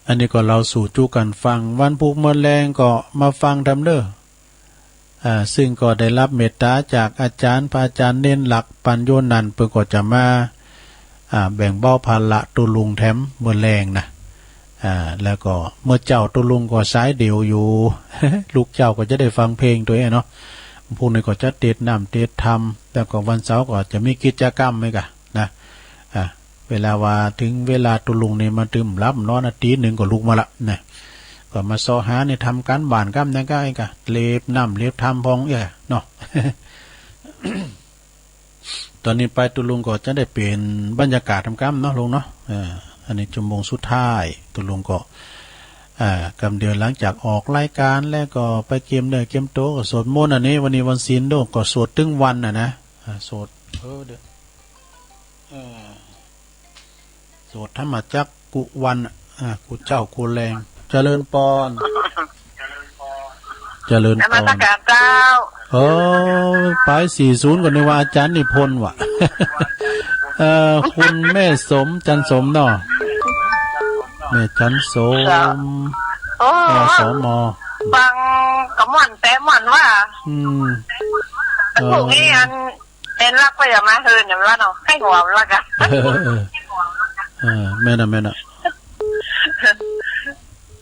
อันนี้ก็เล่าสู่จู้กั๋นฟัง วันพุธมื้อแลงก็มาฟังแถมเน่อ อ่า ซึ่งก็ได้รับเมตตาจากอาจารย์ พระอาจารย์เณรหลัก ปัญโญนันท์ เปิ้นก็จะมา อ่า แบ่งเบาภาระตุ๊ลุงแถมมื้อแลงนะ อ่า แล้วก็มื้อเจ๊าตุ๊ลุงก็สายเดี่ยวอยู่ ลูกเจ๊าก็จะได้ฟังเพลงตัวเองเนาะ พรุ่งนี้ก็จะเตสน้ำเตสธรรม แล้วก็วันเสาร์ก็จะมีกิจกรรมอีกอะนะ อ่า เวลาว่าถึงเวลาตุ๊ลุงนี่มันตึมหลับนอนนะ ตีหนึ่งก็ลุกมาละนะ ก็มาเซาะหาเนี่ยทำการบ้านกำนะ ก็ไอ้กะเตสน้ำเตสธรรมพองเอ้ยเนาะ ตอนนี้ไปตุ๊ลุงก็จะได้เปลี่ยนบรรยากาศทำกำเนาะลุงเนาะ เออ อันนี้ชั่วโมงสุดท้าย ตุ๊ลุงก็ อ่า กำเดียวหลังจากออกรายการแล้วก็ไปเกียมเนื้อเกียมตัวก็สวดมนต์อันนี้ วันนี้วันศีลโดก็สวดตึงวันน่ะนะ อ่า สวด เออ เดี๋ยว เออ สวดธรรมจักรกู้วัน อ่า กู้เจ๊ากู้แลง เจริญปอน เจริญปอน นมัสการเจ้า โอ้ ปลายสี่ศูนย์ก็นึกว่าอาจารย์นิพนธ์ว่ะ เอ่อ คุณแม่สม จันทร์สมเนาะ แม่จันทร์สม เจ้า โอ้ อสม ฟังกะม่วนแต๊ม่วนว่า อืม พวกนี้อัน เน้นหลักก็อย่ามาหื่นอย่างว่าเนาะ ให้หัวมันละกัน เออ เออ เออ แม่นอะ แม่นอะ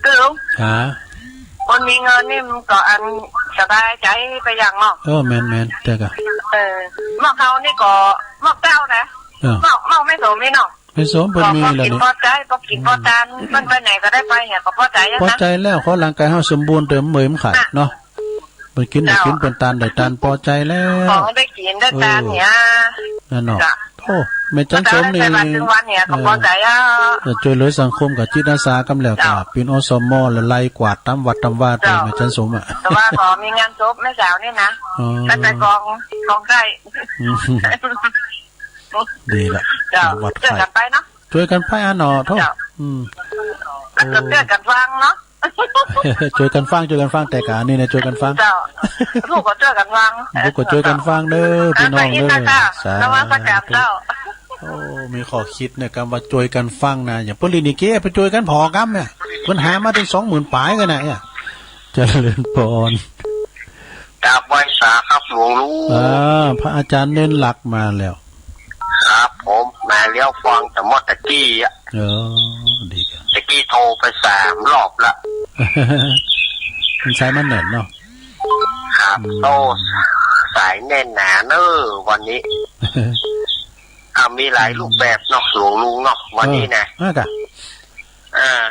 คือลุง ฮะ คนมีเงินนี่มันก็อันสบายใจไปอย่างเนาะ เออ แม่น แม่น แต่กะ เออ หม้อเขานี่ก็หม้อเจ้านะ เออ หม้อ หม้อแม่สมนี่เนาะ แม่สมเปิ้นมีแล้วนี่ พอใจ พอกินพอตาน เปิ้นไปไหนก็ได้ไปเนี่ย ก็พอใจอะนะ พอใจแล้ว ขอร่างกายเฮาสมบูรณ์เต็มเมยมันขาดเนาะ เปิ้นกินได้กิน เปิ้นตานได้ตาน พอใจแล้ว ของได้กินได้ตานเนี่ย เออ นั่นเนาะ จ้ะ โอ้ แม่จันทร์สมนี่ แต่ว่าถึงวันเนี่ยก็พอใจอะ เออ จะช่วยเหลือสังคมกับจิตอาสากำแล้วก็ เจ้า เป็น อสม แล้วไล่กวาดตามวัดตามวาไป เจ้า แม่จันทร์สมอะ แต่ว่าก็มีงานศพแม่สาวนี่นะ อ๋อ ก็ใจกอง กองใกล้ อืม ดีละ เจ้า วัดไข้ ช่วยกันไปเนาะ ช่วยกันไปอะเนาะ โถ่ เจ้า อืม แล้วก็ โอ้ ช่วยกันฟังเนาะ ช่วยกันฟัง ช่วยกันฟัง แต่กะอันนี้นะ ช่วยกันฟัง เจ้า ลูกก็ช่วยกันฟัง ลูกก็ช่วยกันฟังเด้อ พี่น้องเด้อ เจ้า สาธุ นมัสการเจ้า โอ้ มีข้อคิดเนี่ย กำว่าช่วยกันฟังนะ อย่างเปิ้นเล่นลิเกไปช่วยกันผ่อกำเนี่ย เปิ้นหามาถึงสองหมื่นปลายกันนะเนี่ย เจริญพร กราบไหว้สาครับหลวงลุง อ่า พระอาจารย์เน้นหลักมาแล้ว ครับผม มาแล้วฟังแต่เมื่อตะกี้อะ เออ ดีครับ ตะกี้โทรไปสามรอบละ มันสายมันแน่นเนาะ ครับ อืม โอ้ สายแน่นหนาเนอะวันนี้ อ่ะ มีหลายรูปแบบเนาะ หลวงลุงเนาะ วันนี้นะ เออ อ่ะกะ อ่า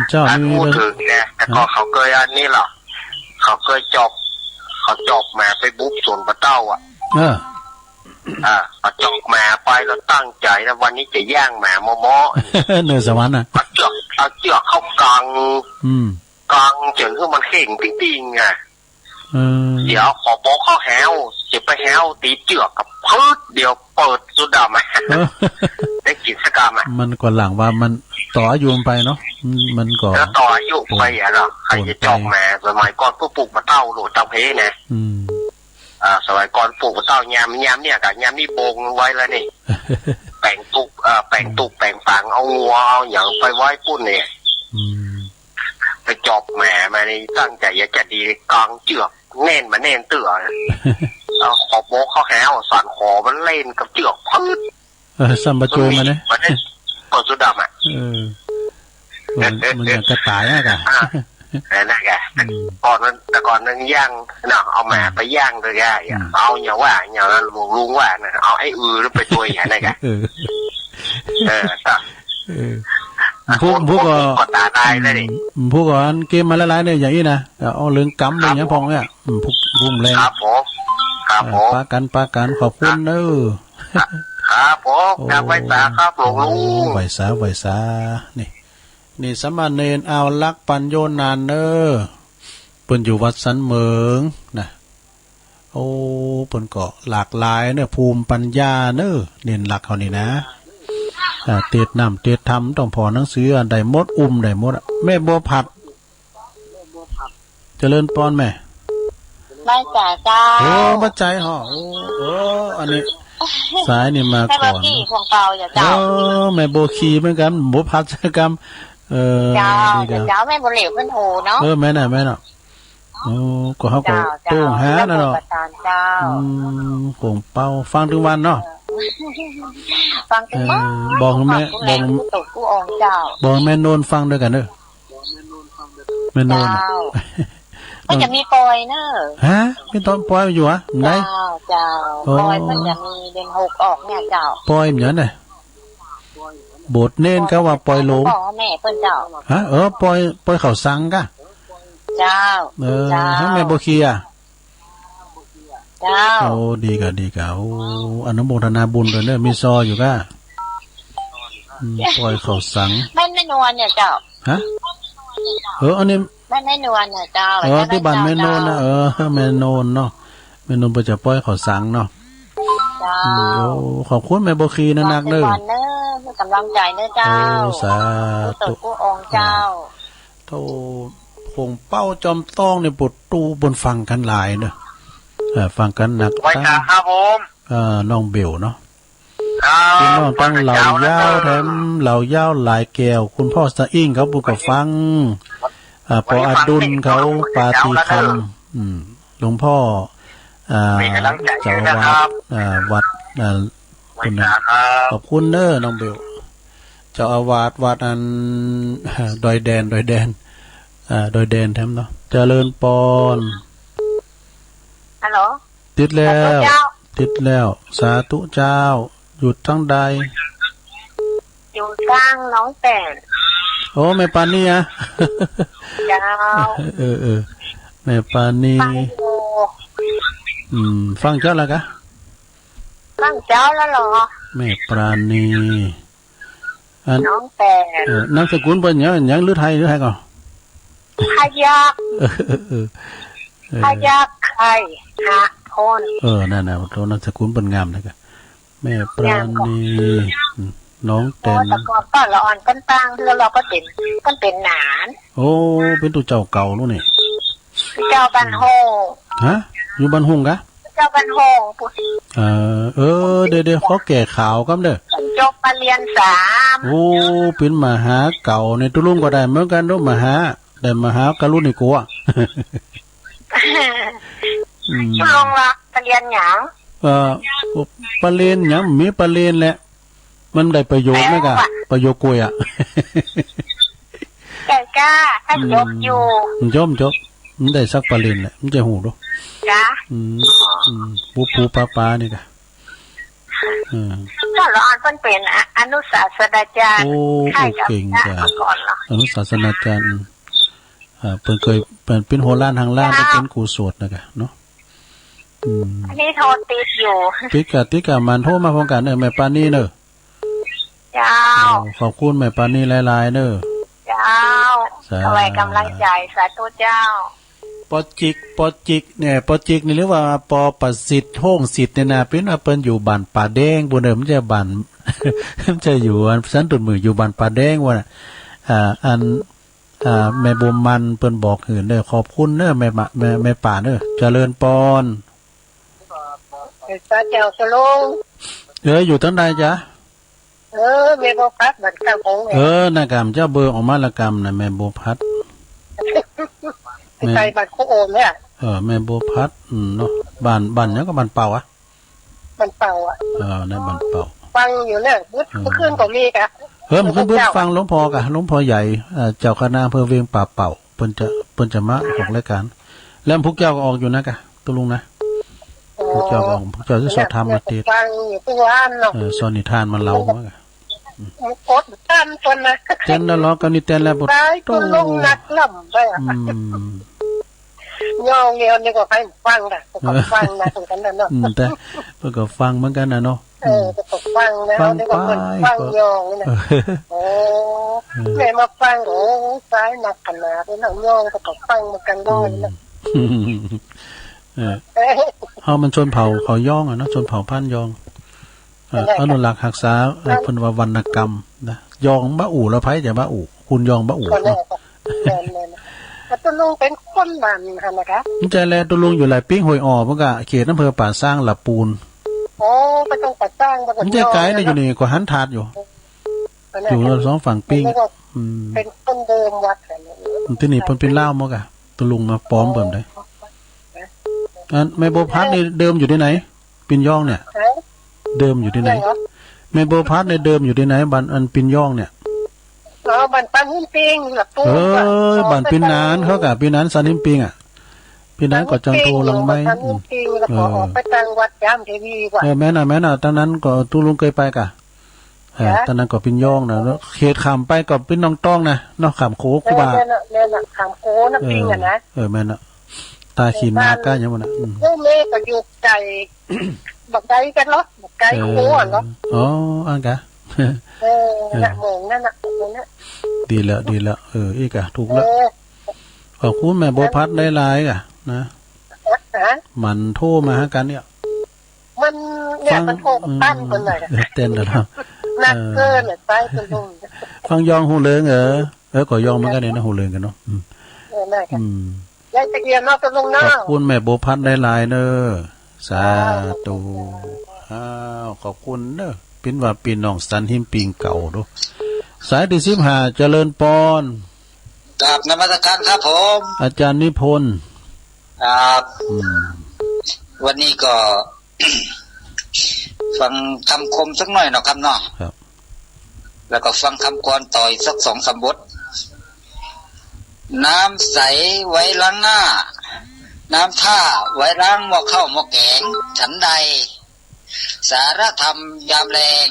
เจ้า อัน มี พูด เรื่อง ถึงเนี่ย แต่ก่อน ฮะ เขาเคยอันนี้เหรอ เขาเคยจอบ เขาจอบหมาไปบุกสวนปลาเต้าอ่ะ เออ อ่า เขาจอบหมาไปแล้วตั้งใจนะ วันนี้จะย่างหมาเมาะๆ เหนือสวรรค์น่ะ เอาเจือก เอาเจือกเข้ากลาง อืม กลางจนให้มันเข่งปิ้งๆ อ่ะ เออ เดี๋ยวขอบอกเขาแหว จะไปแหวตีเจือกกับพืชเดียวเปิดสุดดำอะ เออ ได้กินสักกำอะ มันก็หลังว่ามันต่ออายุมันไปเนาะ อืม มันก็ แล้วต่ออายุไปอะเนาะ ใครจะจอบแหม สมัยก่อนพวกปลูกปลาเต้าโหลดเต้าเพนะ อืม อ่า สมัยก่อนปลูกปลาเต้ายาม ยามเนี่ยกับยามนี่บงไว้แล้วนี่ แปลงตุก เอ่อ แปลงตุก แปลงฝัง เอางัว เอาหยังไปไว้ปุ้นเนี่ย อืม ไปจอบแหมมานี่ตั้งใจอยากจะดีกองเจือกแน่นมาแน่นเตื้อ เอาขอโบกเขาแหวสานขอมันเล่นกับเจือกพืช เออ ซ้ำบ่จ้วยมาเนี่ย มันได้ผลสุดดำอ่ะ เออ มัน มันอย่างกระต่ายอะกะ อ่ะ นั่นแหละกะ อืม ก่อนนั้น แต่ก่อนนั้นย่างเนาะ เอาหมา อืม ไปย่างเลยกะ อืม เอาอย่างว่า อย่างนั้นลุง ลุงว่านะ เอาไอ้อือไปจ้วยอย่างนั้นกะ เออ เออ ก็ เออ พวก พวกก็ พวกก็ตาลายเลยดิ อืม พวกก็อันเกมมาหลายๆเนี่ย อย่างนี้นะ เอาเรื่องกำเรื่องอย่างพองเนี่ย อืม พวก พวกแรง ครับผม ครับ เอ่อ ผม ปะกัน ปะกัน ขอบคุณเนอะ ครับผม โอ้ ครับ ไหว้สาครับ หลวงลุง โอ้ ไหว้สา ไหว้สา นี่ นี่สามเณรเอาลักษณ์ปัญโยนานเนอะ เปิ้นอยู่วัดสันเหมิงนะ โอ้ เปิ้นก็หลากหลายเนอะ ภูมิปัญญาเนอะ เณรลักษณ์เขานี่นะ อ่า เตรียมน้ำเตรียมธรรม ต้องผ่อหนังสือ อ่านได้หมด อุ้มได้หมดอะ แม่บัวผัด เจริญปอนแม่ ไหว้สาเจ้า โอ้ มาใจเหรอ โอ้ โอ้ อันนี้ สายนี่มาก่อน แม่บัวขี่ของเก่าอย่าเจ้า เออ แม่บัวขี่เหมือนกัน บัวผัดเหมือนกัน เออ เจ้า ดีครับ เจ้า แม่บัวเหลวเพิ่นโทรเนาะ เออ แม่น่ะ แม่น่ะ โอ้ ก็เขาก็ เจ้า เจ้า โต้งหานะเนาะ แม่บัวประธานเจ้า อืม โป่งเป้า ฟังถึงวันเนาะ เออ ฟังถึงวัน เออ บอกแม่ ขอบคุณ บอก แม่ตุ๊กกู้อองเจ้า บอกแม่โนนฟังด้วยกันเด้อ แม่โนนน่ะ เจ้า ก็จะมีปอยเนอะ ฮะ มีตอนปอยอยู่หะ ไหน เจ้า เจ้า โอ้ ปอยมันจะมีเดือนหกออกเนี่ยเจ้า ปอยเหมือนไง โบสถ์เณรเขาว่าปอยหลง พ่อแม่เพิ่นเจ้า ฮะ เออ ปอย ปอยเข้าสังกะ เจ้า เออ เจ้า ให้แม่บัวขี่อะ เจ้า โอ้ ดีกะ ดีกะ โอ้ อนุโมทนาบุญด้วยเนอะ มีซออยู่กะ อืม ปอยเข้าสัง แม่นแม่นวลเนี่ยเจ้า ฮะ เออ อันนี้ แม่นแม่นวลเนี่ยเจ้า เออ ที่บ้านแม่นวลนะ เจ้า เออ แม่นวลเนาะ แม่นวลเปิ้นจะปอยเข้าสังเนาะ เจ้า อืม โอ้ ขอบคุณแม่บัวขี่นะนักเด้อ ขอบคุณเนอะ ให้กำลังใจเนอะเจ้า โอ้ สาธุ ผู้ตกผู้อองเจ้า โธ่ โป่งเป้าจอมต้องนี่ ประตูเปิ้นฟังกันหลายเนอะ เออ ฟังกันนัก ไหว้สาครับผม เอ่อ น้องเบลเนาะ ครับ พี่น้องตั้งเหล่ายาว แถมเหล่ายาวหลายแก้ว คุณพ่อสะอิ่งเขาเปิ้นก็ฟัง อ่า ปออดุลเขา ปาฏิคำ อืม หลวงพ่อ อ่า เจ้าอาวาส อ่า วัด อ่า คุณนะ ขอบคุณเนอะน้องเบล เจ้าอาวาสวัดอัน ดอยแดน ดอยแดน อ่า ดอยแดนแถมเนาะ เจริญปอน ฮัลโหล ติดแล้ว สาธุเจ้า ติดแล้ว สาธุเจ้า อยู่ทางใด อยู่ทางหนองแป่น โอ้ แม่ปานีอะ เจ้า เออ เออ แม่ปานี ฟังอยู่ อืม ฟังเจ้าแล้วกะ ฟังเจ้าแล้วเหรอ แม่ปานี อัน หนองแป่น เออ นามสกุลเปิ้นหยัง หยัง หรือไทย หรือไทยก่อน พยัคฆ์ เออ เออ เออ พยัคฆ์ไคหะพล เออ นั่นน่ะ โธ่ นามสกุลเปิ้นงามนะกะ แม่ปราณี งามก่อน อืม หนองแป่น โอ้ แต่ก่อนป้าละอ่อนเปิ้นตั้ง แล้วเราก็เป็น เปิ้นเป็นหนาน โอ้ เป็นตุ๊เจ้าเก่าลูกนี่ เจ้าบ้านโฮง ฮะ อยู่บ้านโฮงกะ เจ้าบ้านโฮงปุ้น เออ เออ เดี๋ยว เดี๋ยว ขอแก้ข่าวก่อนเด้อ จบปริญญาสาม โอ้ เป็นมหาเก่าในตุลุงก็ได้เหมือนกันเนาะ มหา ได้มหากรุณิโกะ อืม ตุลุงละปริญญาหยัง เอ่อ ปริญญาหยัง มีปริญญาแหละ มันได้ประโยชน์ไหมกะ แปลว่า ประโยชน์กล้วยอะ ไก่กล้า ถ้าจบอยู่ อืม จบ จบ มันได้สักปริญญาแหละ มันจะฮู้ดู จ้ะ อืม อืม ปูปูปลาปลานี่กะ เออ ท่านรองเปิ้นเป็นอ- อนุศาสนาจารย์ โอ้ ค่าย โอ้ เก่ง กับ จ้ะ มาก่อนเหรอ อนุศาสนาจารย์ อืม อ่า เปิ้นเคย เปิ้นเป็นหัวล้านหางล้าน เจ้า เปิ้นเป็นครูสวดนะกะเนาะ อืม อันนี้โทรติดอยู่ ติดกะ ติดกะ มันโทรมาพร้อมกันเนอะ แม่ปานีเนอะ เจ้า โอ้ ขอบคุณแม่ปานีหลายๆเนอะ เจ้า สาธุ ถวายกำลังใจ สาธุเจ้า ปอจิก ปอจิกเนี่ย ปอจิกนี่หรือว่าปอประสิทธิ์ โฮงสิทธิ์เนี่ยนะ เป็นว่าเปิ้นอยู่บ้านป่าแดง บ่เนอะ มันจะบ้าน มันจะอยู่อันสันตุนมือ อยู่บ้านป่าแดงว่าน่ะ อ่า อัน อ่า แม่บุญมันเปิ้นบอกหื้อเด้อ ขอบคุณเด้อ แม่มะ แม่ แม่ป้าเด้อ เจริญปอน พระเจ้าสลง เออ อยู่ทางใดจ๊ะ เออ แม่บัวพัดบ้านข้างหงส์เนี่ย เออ นะกำเจ้าเบอร์ออกมาละกำนะ แม่บัวพัด แม่ ใส่บ้านโคโอมเนี่ย เออ แม่บัวพัด อืม เนาะ บ้าน บ้านหยังก็บ้านเป่าอะ บ้านเป่าอะ เออ ในบ้านเป่า ฟังอยู่เนี่ย มื้อ เออ เมื่อคืนก็มีกะ เออ เมื่อคืน เมื่อคืนฟังหลวงพ่อกะ หลวงพ่อใหญ่ เอ่อ เจ้าคณะอำเภอเวียงป่าเป่า เปิ้นจะ เปิ้นจะมาออกรายการ แล้วพวกเจ้าก็ออกอยู่นะกะ ตุ๊ลุงนะ อ๋อ พวกเจ้าก็ออก พวกเจ้าจะสวดธรรมอาทิตย์ ฟังอยู่ทุกวันเนาะ เออ สอนนิทานมาเล่ามา กดตามเปิ้นนะ เต้นแล้วเหรอ ก็นี่เต้นแล้ว ตาย ตุ๊ลุง คนลงนักล่ำไปอะ อืม ย่องเนี่ยนึกว่าใครฟังนะ ก็ฟังนะ เหมือนกันนะเนาะ อืม แต่เพิ่นก็ฟังเหมือนกันนะเนาะ เออ ก็ฟังนะ ฟัง นึกว่าเพิ่น ไป ฟังย่องนี่นะ เออ โอ้ เออ แม่มาฟัง โอ้ สายหนักขนาดนี้เนาะ ย่องก็ฟังเหมือนกันด้วยนะ อืม เออ เออ เฮามันชนเผ่าเขาย่องอะเนาะ ชนเผ่าพันธุ์ย่อง เอ่อ อนุรักษ์ฮักษา เอ่อ เพิ่นว่าวรรณกรรมนะ ย่องบ่อู้ แล้วไผจะบ่อู้ คุณย่องบ่อู้ ก็แน่ เนาะ แน่ แน่ แล้วตกลงเป็นคนบ้านหั่นนะคะ มันจะแลตกลงอยู่หลายปิ้งห้วยอ้อ มันก็เขตอำเภอป่าซางละปูน โอ้ ไปทางป่าซาง มันจะไกลนะ อยู่นี่ก็หันถาดอยู่ ก็แน่ อยู่สองฝั่งปิ้ง แล้วก็ อืม เป็นคนเดิมวัดหั่นนะ ที่นี่เพิ่นเป็นลาวหมดกะ ตกลงมาปลอมเพิ่นได้ อันแม่บัวพัดนี่เดิมอยู่ที่ไหน ปิ่นยองเนี่ย ฮะ เดิมอยู่ที่ไหน ไหนเหรอ แม่บัวพัดเนี่ยเดิมอยู่ที่ไหน บ้านอันปิ่นยองเนี่ย อ๋อ บ้านปางหินปิงล่ะปู่ เออ บ้านปิ่นหนานเขากะ ปิ่นหนานสันหินปิงอะ ปิ่นหนานก็จังโทหลังไม้ ปางหินปิง แล้วก็ อืม ออกไปทางวัดยามเทวีว่ะ เออ แม่นอะ แม่นอะ ตอนนั้นก็ตุ๊ลุงเคยไปกะ เออ จ้ะ ตอนนั้นก็ปิ่นยองนะ แล้วเขตข้ามไปก็ปิ่นน้องตองนะ เนาะ ข้ามโขงครูบา แม่นอะ แม่นอะ ข้ามโขงนะ เออ ปิ่นอะนะ เออ แม่นอะ ตาขีนนาก้าอย่างนั้นนะ อืม โอ้ แม่ก็อยู่ไกล บักไกลกันเนาะ บักไกล เออ โขงอะเนาะ อ๋อ อันกะ เออ เออ นั่นแหละ เมืองนั่นน่ะ เมืองนั่นน่ะ ดีแล้ว ดีแล้ว เออ อีกอะ ถูกแล้ว เออ ขอบคุณแม่บัวพัดหลายๆ อะนะ ฮะ มันโทรมาหากันเนี่ย มันเนี่ย ฟัง มันโทรกับ อืม ตั้นคนหน่อยอะ เต้นแล้วเนาะ หนักเกินอะ เออ ไปจนถึง ฟังยองฮูเริง เออ เออ ก็ยองเหมือนกันเนี่ยนะ ฮูเริงกันเนาะ อืม เออ นั่นแหละ อืม ยายตะเคียนเนาะ ตกลงเนาะ ขอบคุณแม่บัวพัดหลายๆ เนอะ สาธุ อ้าว ขอบคุณเนอะ ปิ่นว่าปิ่นน้องสันหิมปิงเก่าดู สายที่สิบห้า เจริญปอน กราบนมัสการครับผม อาจารย์นิพนธ์ ครับ อืม วันนี้ก็ ฟังคำคมสักหน่อยเนาะครับเนาะ ครับ แล้วก็ฟังคำกลอนต่ออีกสักสองสามบท น้ำใสไว้ล้างหน้า น้ำท่าไว้ล้างหม้อข้าวหม้อแกง ฉันใด สารธรรมยามแลง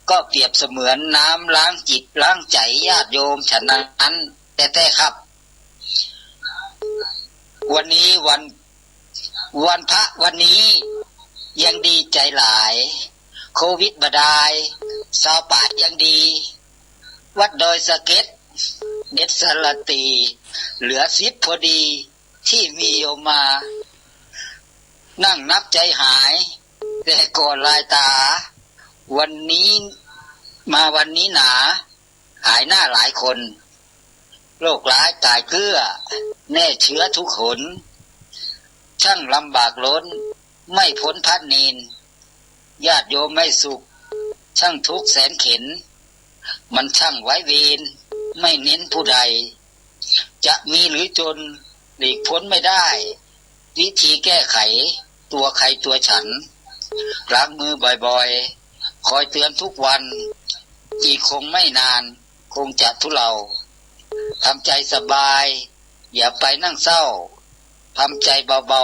ก็เปรียบเสมือนน้ำล้างจิตล้างใจญาติโยมฉันนั้นแต๊ๆ ครับ วันนี้วัน วันพระวันนี้ยังดีใจหลาย โควิดบ่ดาย ซาวปาดยังดี วัดดอยสะเก็ด เด็ดสารตี เหลือสิบพอดี ที่มีโยมมา นั่งนับใจหาย แต่ก่อนลายตา วันนี้ มาวันนี้หนา หายหน้าหลายคน โรคร้ายกายเกลือ แน่เชื้อทุกหน ช่างลำบากล้น ไม่พ้นพัดเนน ญาติโยมไม่สุข ช่างทุกข์แสนเข็ญ มันช่างไว้เวร ไม่เน้นผู้ใด จะมีหรือจน หลีกพ้นไม่ได้ วิธีแก้ไข ตัวใครตัวฉัน ล้างมือบ่อยๆ คอยเตือนทุกวัน อีกคงไม่นาน คงจะทุเลา ทำใจสบาย อย่าไปนั่งเศร้า ทำใจเบา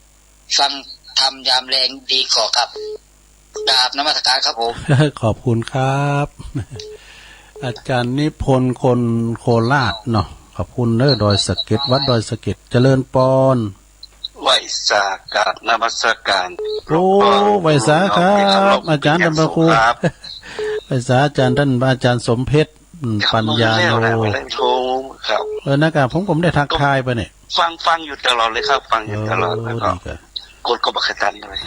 ๆ ฟังธรรมยามแลงดีกว่าครับ กราบนมัสการครับผม ขอบคุณครับ อาจารย์นิพนธ์คนโคราชเนาะ ขอบคุณเด้อ ดอยสะเก็ด วัดดอยสะเก็ด เจริญปอน ไหว้สากราบนมัสการ โอ้ หลวงพ่อ ไหว้สาครับ อาจารย์ท่านพระครู ครับ ไหว้สาอาจารย์ท่าน อาจารย์สมเพชร อืม ปัญญาโน ครับ เออ นะครับ ผมก็ไม่ได้ทักทายไปเนี่ย ฟัง ฟังอยู่ตลอดเลยครับ ฟังอยู่ตลอด เออ แล้วก็ ดีครับ กดก็บ่เคยตันเลย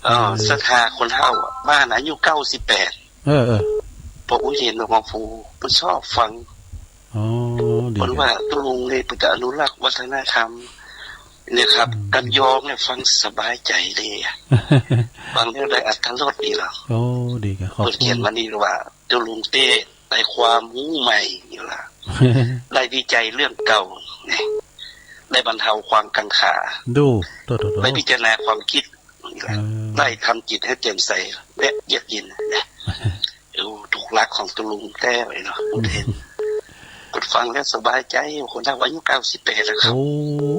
เออ เออ ศรัทธาคนเฒ่าอะ บ้านอายุเก้าสิบแปด เออ เออ พออู้เห็นหลวงปู่ เพิ่นชอบฟัง อ๋อ ดี เพิ่นว่า ครับ ตุ๊ลุงนี่เพิ่นจะอนุรักษ์วัฒนธรรมเนี่ยครับ อืม กันยองเนี่ยฟังสบายใจเลยอะ ฟังแล้วได้อรรถรสดีเหรอ โอ้ ดีครับ ขอบคุณ เพิ่นเขียนมานี่ว่า ตุ๊ลุงเต้ได้ความรู้ใหม่อยู่ละ ได้วิจัยเรื่องเก่า ได้บรรเทาความกังขา ดู โตๆๆ ได้พิจารณาความคิด เออ ได้ทำจิตให้แจ่มใสและเยือกเย็นนะ เออ ถูกหลักของตุ๊ลุงแท้เลยเนาะ อืม เห็น กดฟังแล้วสบายใจ คนเฒ่าอายุเก้าสิบแปดแล้วครับ โอ้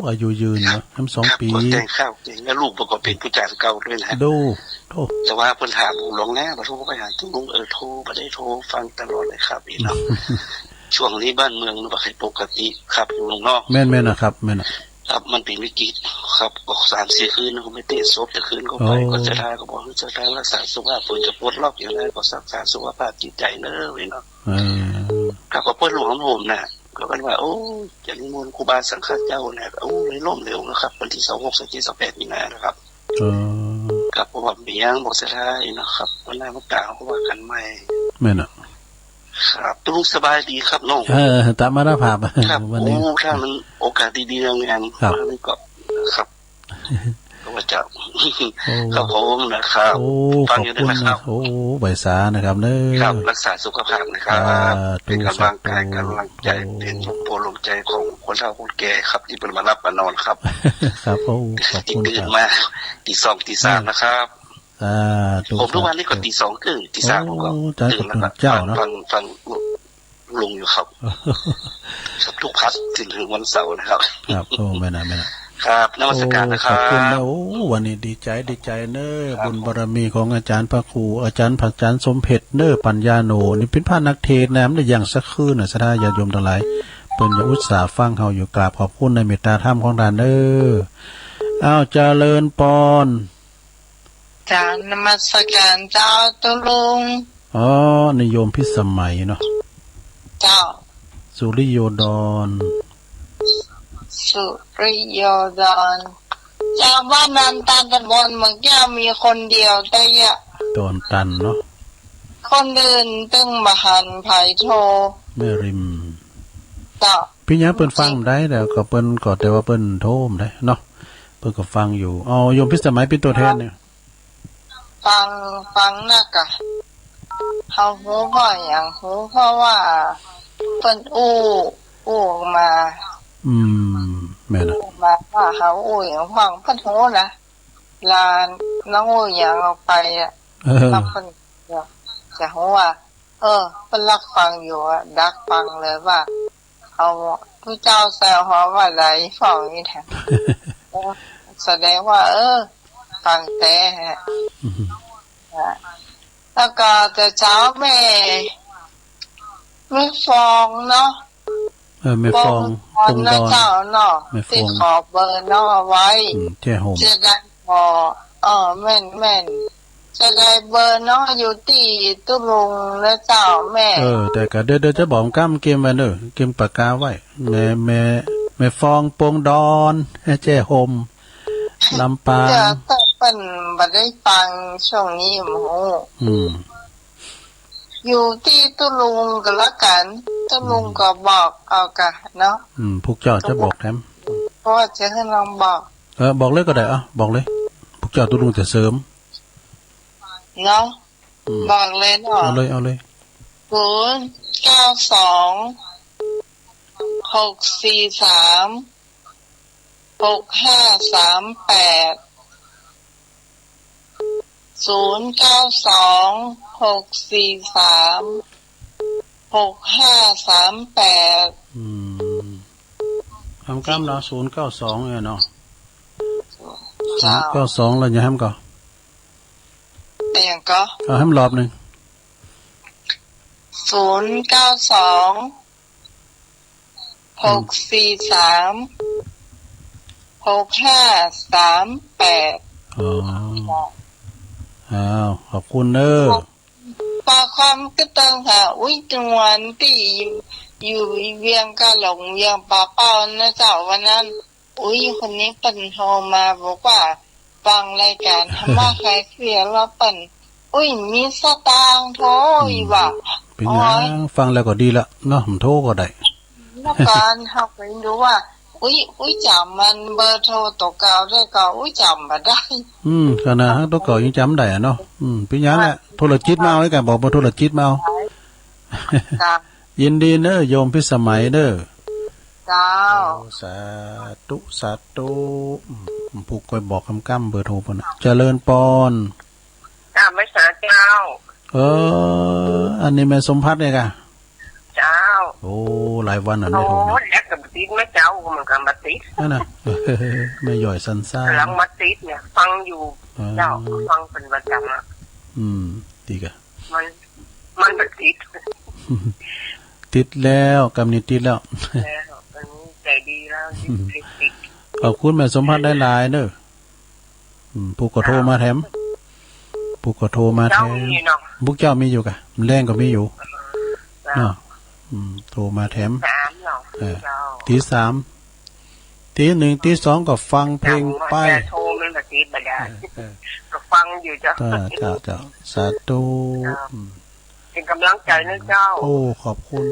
อายุยืนเนาะ ครับ ทั้งสองปี ครับ ก็แต่งข้าวเก่ง แล้วลูกมันก็เป็นผู้จัดเก่าด้วยนะ ดู โอ้ แต่ว่าเพิ่นถามผมหลวงนะ บ่โทรไปหาตุ๊ลุง เออ โทร บ่ได้โทร ฟังตลอดเลยครับ พี่น้อง ช่วงนี้บ้านเมืองมันบ่ค่อยปกติครับ ลุงเนาะ แม่นๆ นะครับ แม่นอะ ครับ มันเป็นวิกฤตครับ ก็สามสี่คืนก็ไม่เตะศพ จะคืนก็ไป โอ้ ก็จะลาก็บอกจะลารักษาสุขภาพ ผมจะปลดล็อกอย่างไรก็รักษาสุขภาพจิตใจเนอะพี่น้อง เออ ครับ ก็เปิ้นหลวงผมน่ะ ก็กันว่า โอ้ จะนิมนต์ครูบาสังฆเจ้าน่ะ โอ้ ไม่ล้มเหลวนะครับ วันที่สองหก สองเจ็ด สองแปด มีนานะครับ เออ ครับ เพราะว่าเบียงบอกเสียดายนะครับ วันหน้ามันตามก็ว่ากันใหม่ แม่นอะ ครับ ตุ๊ลุงสบายดีครับน้อง เออ ตามมาแล้วครับ ครับ วันนี้ โอ้ ถ้ามันโอกาสดีๆ งามๆ ครับ วันนี้ก็ ครับ ก็ว่าจะ โอ้ ครับผมนะครับ โอ้ ฟังอยู่ ขอบคุณ นะครับ นะ โอ้ ไหว้สานะครับเนอะ ครับ รักษาสุขภาพนะครับ สาธุ เป็นกำลังกาย สาธุ กำลังใจ โอ้ เป็นลมโพลมใจของคนเฒ่าคนแก่ครับ ที่เพิ่นมารับมานอนครับ ครับ โอ้ ขอบคุณครับ ที่ตื่นมาตีสองตีสามนะครับ สาธุ ผมทุกวันนี้ก็ สาธุ ตีสองครึ่ง ตีสาม โอ้ ผมก็ อาจารย์ ตื่นแล้วครับ ก็ตื่นเช้าเนอะ ฟัง ฟัง ฟังลุงอยู่ครับ ครับ ทุกพัดถึงวันเสาร์นะครับ ครับ โอ้ แม่นอะ แม่นอะ ครับ นมัสการนะครับ โอ้ ขอบคุณนะ โอ้ วันนี้ดีใจ ดีใจเนอะ ครับ บุญบารมีของอาจารย์พระครู อาจารย์ พระอาจารย์สมเพชรเนอะ ปัญญาโน นี่เป็นพระนักเทศน์นะ มันได้อย่างสักคืนนะ ศรัทธาญาติโยมทั้งหลาย เปิ้นยังอุตส่าห์ฟังเฮาอยู่ กราบขอบคุณในเมตตาธรรมของท่านเนอะ อ้าว เจริญปอน เจ้า นมัสการเจ้าตุ๊ลุง อ๋อ นี่โยมพิสมัยเนาะ เจ้า สุริโยดร สุริโยดร เจ้า บ้านนั้นตันตะบนเมืองแก้วมีคนเดียวแต่ยะ ตอนตันเนาะ คนอื่นตึงบ่หันไผโทร แม่ริม เจ้า เป็นหยังเปิ้นฟังได้ แล้วก็เปิ้นก็ แต่ว่าเปิ้นโทรได้เนาะ เปิ้นก็ฟังอยู่ เอาโยมพิสมัยเป็นตัวแทนเนี่ย ฟัง ฟังนักอะ เฮาฮู้เพราะหยัง ฮู้เพราะว่าเปิ้นอู้ อู้ออกมา อืม แม่นอะ อู้ออกมาว่าเฮาอู้หยังฟัง เปิ้นฮู้นะ ลาน้องอู้หยังออกไปอะ เออ ถ้าเปิ้นจะฮู้ว่า เออ เปิ้นลักฟังอยู่อะ ดักฟังเลยว่า เอาผู้เจ้าใส่หัวว่าใดฟ้องนี่แท้ แสดงว่า เออ ฟังแต่ อืม แล้วก็แต่เช้าแม่ แม่ฟองเนาะ เออ แม่ฟอง ปงดอน ปงดอนนะเจ้าเนาะ แม่ฟอง ที่ขอเบอร์น้องเอาไว้ อืม แจ้ห่ม เสียดาย อ๋อ เออ แม่น แม่น จะได้เบอร์น้องอยู่ตี้ตุ๊ลุงนะเจ้าแม่ เออ แต่ก็เดี๋ยว เดี๋ยวจะบอกกำเกมไว้เนอะ เกมปากกาไว้ แม่ แม่ แม่ฟองปงดอน แจ้ห่ม ลำปาง เจ้า แต่เปิ้นบ่ได้ฟังช่วงนี้ โอ้โห อืม อยู่ตี้ตุ๊ลุงก็แล้วกัน ตุ๊ลุง อืม ก็บอกเอากะเนาะ อืม พวกเจ้าจะบอกแถม เพราะว่าจะให้ลองบอก เออ บอกเลยก็ได้ อ่ะ บอกเลย พวกเจ้าตุ๊ลุงจะเสริม เนาะ อืม บอกเลยเนาะ เอาเลย เอาเลย ศูนย์เก้าสอง หกสี่สาม หกห้าสามแปด ศูนย์เก้าสอง หกสี่สาม หกห้าสามแปด อืม ทำกำเนาะ ศูนย์เก้าสอง เนี่ยเนาะ เจ้า ศูนย์เก้าสอง แล้วยังแฮมก่อ เป็นหยังก่อ เอาแฮมรอบหนึ่ง ศูนย์เก้าสอง หกสี่สาม หกห้าสามแปด อ๋อ อ้าว ขอบคุณเนอะ ปอความกึ๊ดตังค่ะ อุ๊ย จังหวันตี้อยู่ อยู่เวียงกาหลง เวียงป่าเป้านะเจ้า วันนั้น อุ๊ย คนนี้เปิ้นโทรมาบอกว่า ฟังรายการธรรมะคลายเครียดแล้วเปิ้น อุ๊ย มีสตางค์โทร อืม อีกว่า เป็นหยัง อ๋อ ฟังแล้วก็ดีละเนาะ มันโทรก็ได้ แล้วก็เฮาไปดูว่า อุ๊ย อุ๊ย จ๋ำมันเบอร์โทรตัวเก่าได้ก็ อุ๊ย จ๋ำบ่ได้ อืม ขนาดฮักตัวเก่ายังจ๋ำได้อะเนาะ อืม เป็นหยังแหละ โทรจิตมาเอาแล้วกัน บอกเบอร์โทรจิตมาเอา จ้ะ ยินดีเนอะ โยมพิสมัยเนอะ เจ้า โอ้ สาธุ สาธุ อืม ผู้ค่อยบอกกำๆ เบอร์โทรเปิ้นน่ะ เจริญปอน จ้า แม่สาเจ้า เออ อันนี้แม่สมภัทรเนี่ยกะ เจ้า โอ้ หลายวันน่ะ โอ้ ไม่โทรนะ แอดก็บ่ติด แม่เจ้าก็มันก็บ่ติด นั่นน่ะ แม่ย่อยสันซ่า กำลังมาติดเนี่ย ฟังอยู่ เออ เจ้า ฟังเป็นประจำอะ อืม ดีกะ มัน มันบ่ติด ติดแล้ว กำนี้ติดแล้ว แล้ว ตอนนี้ใจดีแล้ว ติด ติด ขอบคุณแม่สมพันธ์หลายๆเนอะ อืม ผู้ก็โทรมาแถม ผู้ก็โทรมาแถม เจ้ามีเนาะ พวกเจ้ามีอยู่กะ แรงก็มีอยู่ เจ้า เนาะ อืม โทรมาแถม สามเนาะ เออ เจ้า ตีสาม ตีหนึ่ง ตีสองก็ฟังเพลงไป เจ้า โทรมันบ่ติดบ่ได้ เออ เออ ก็ฟังอยู่เจ้า เออ เจ้า เจ้า สาธุ เจ้า อืม เป็นกำลังใจนะเจ้า โอ้ ขอบคุณ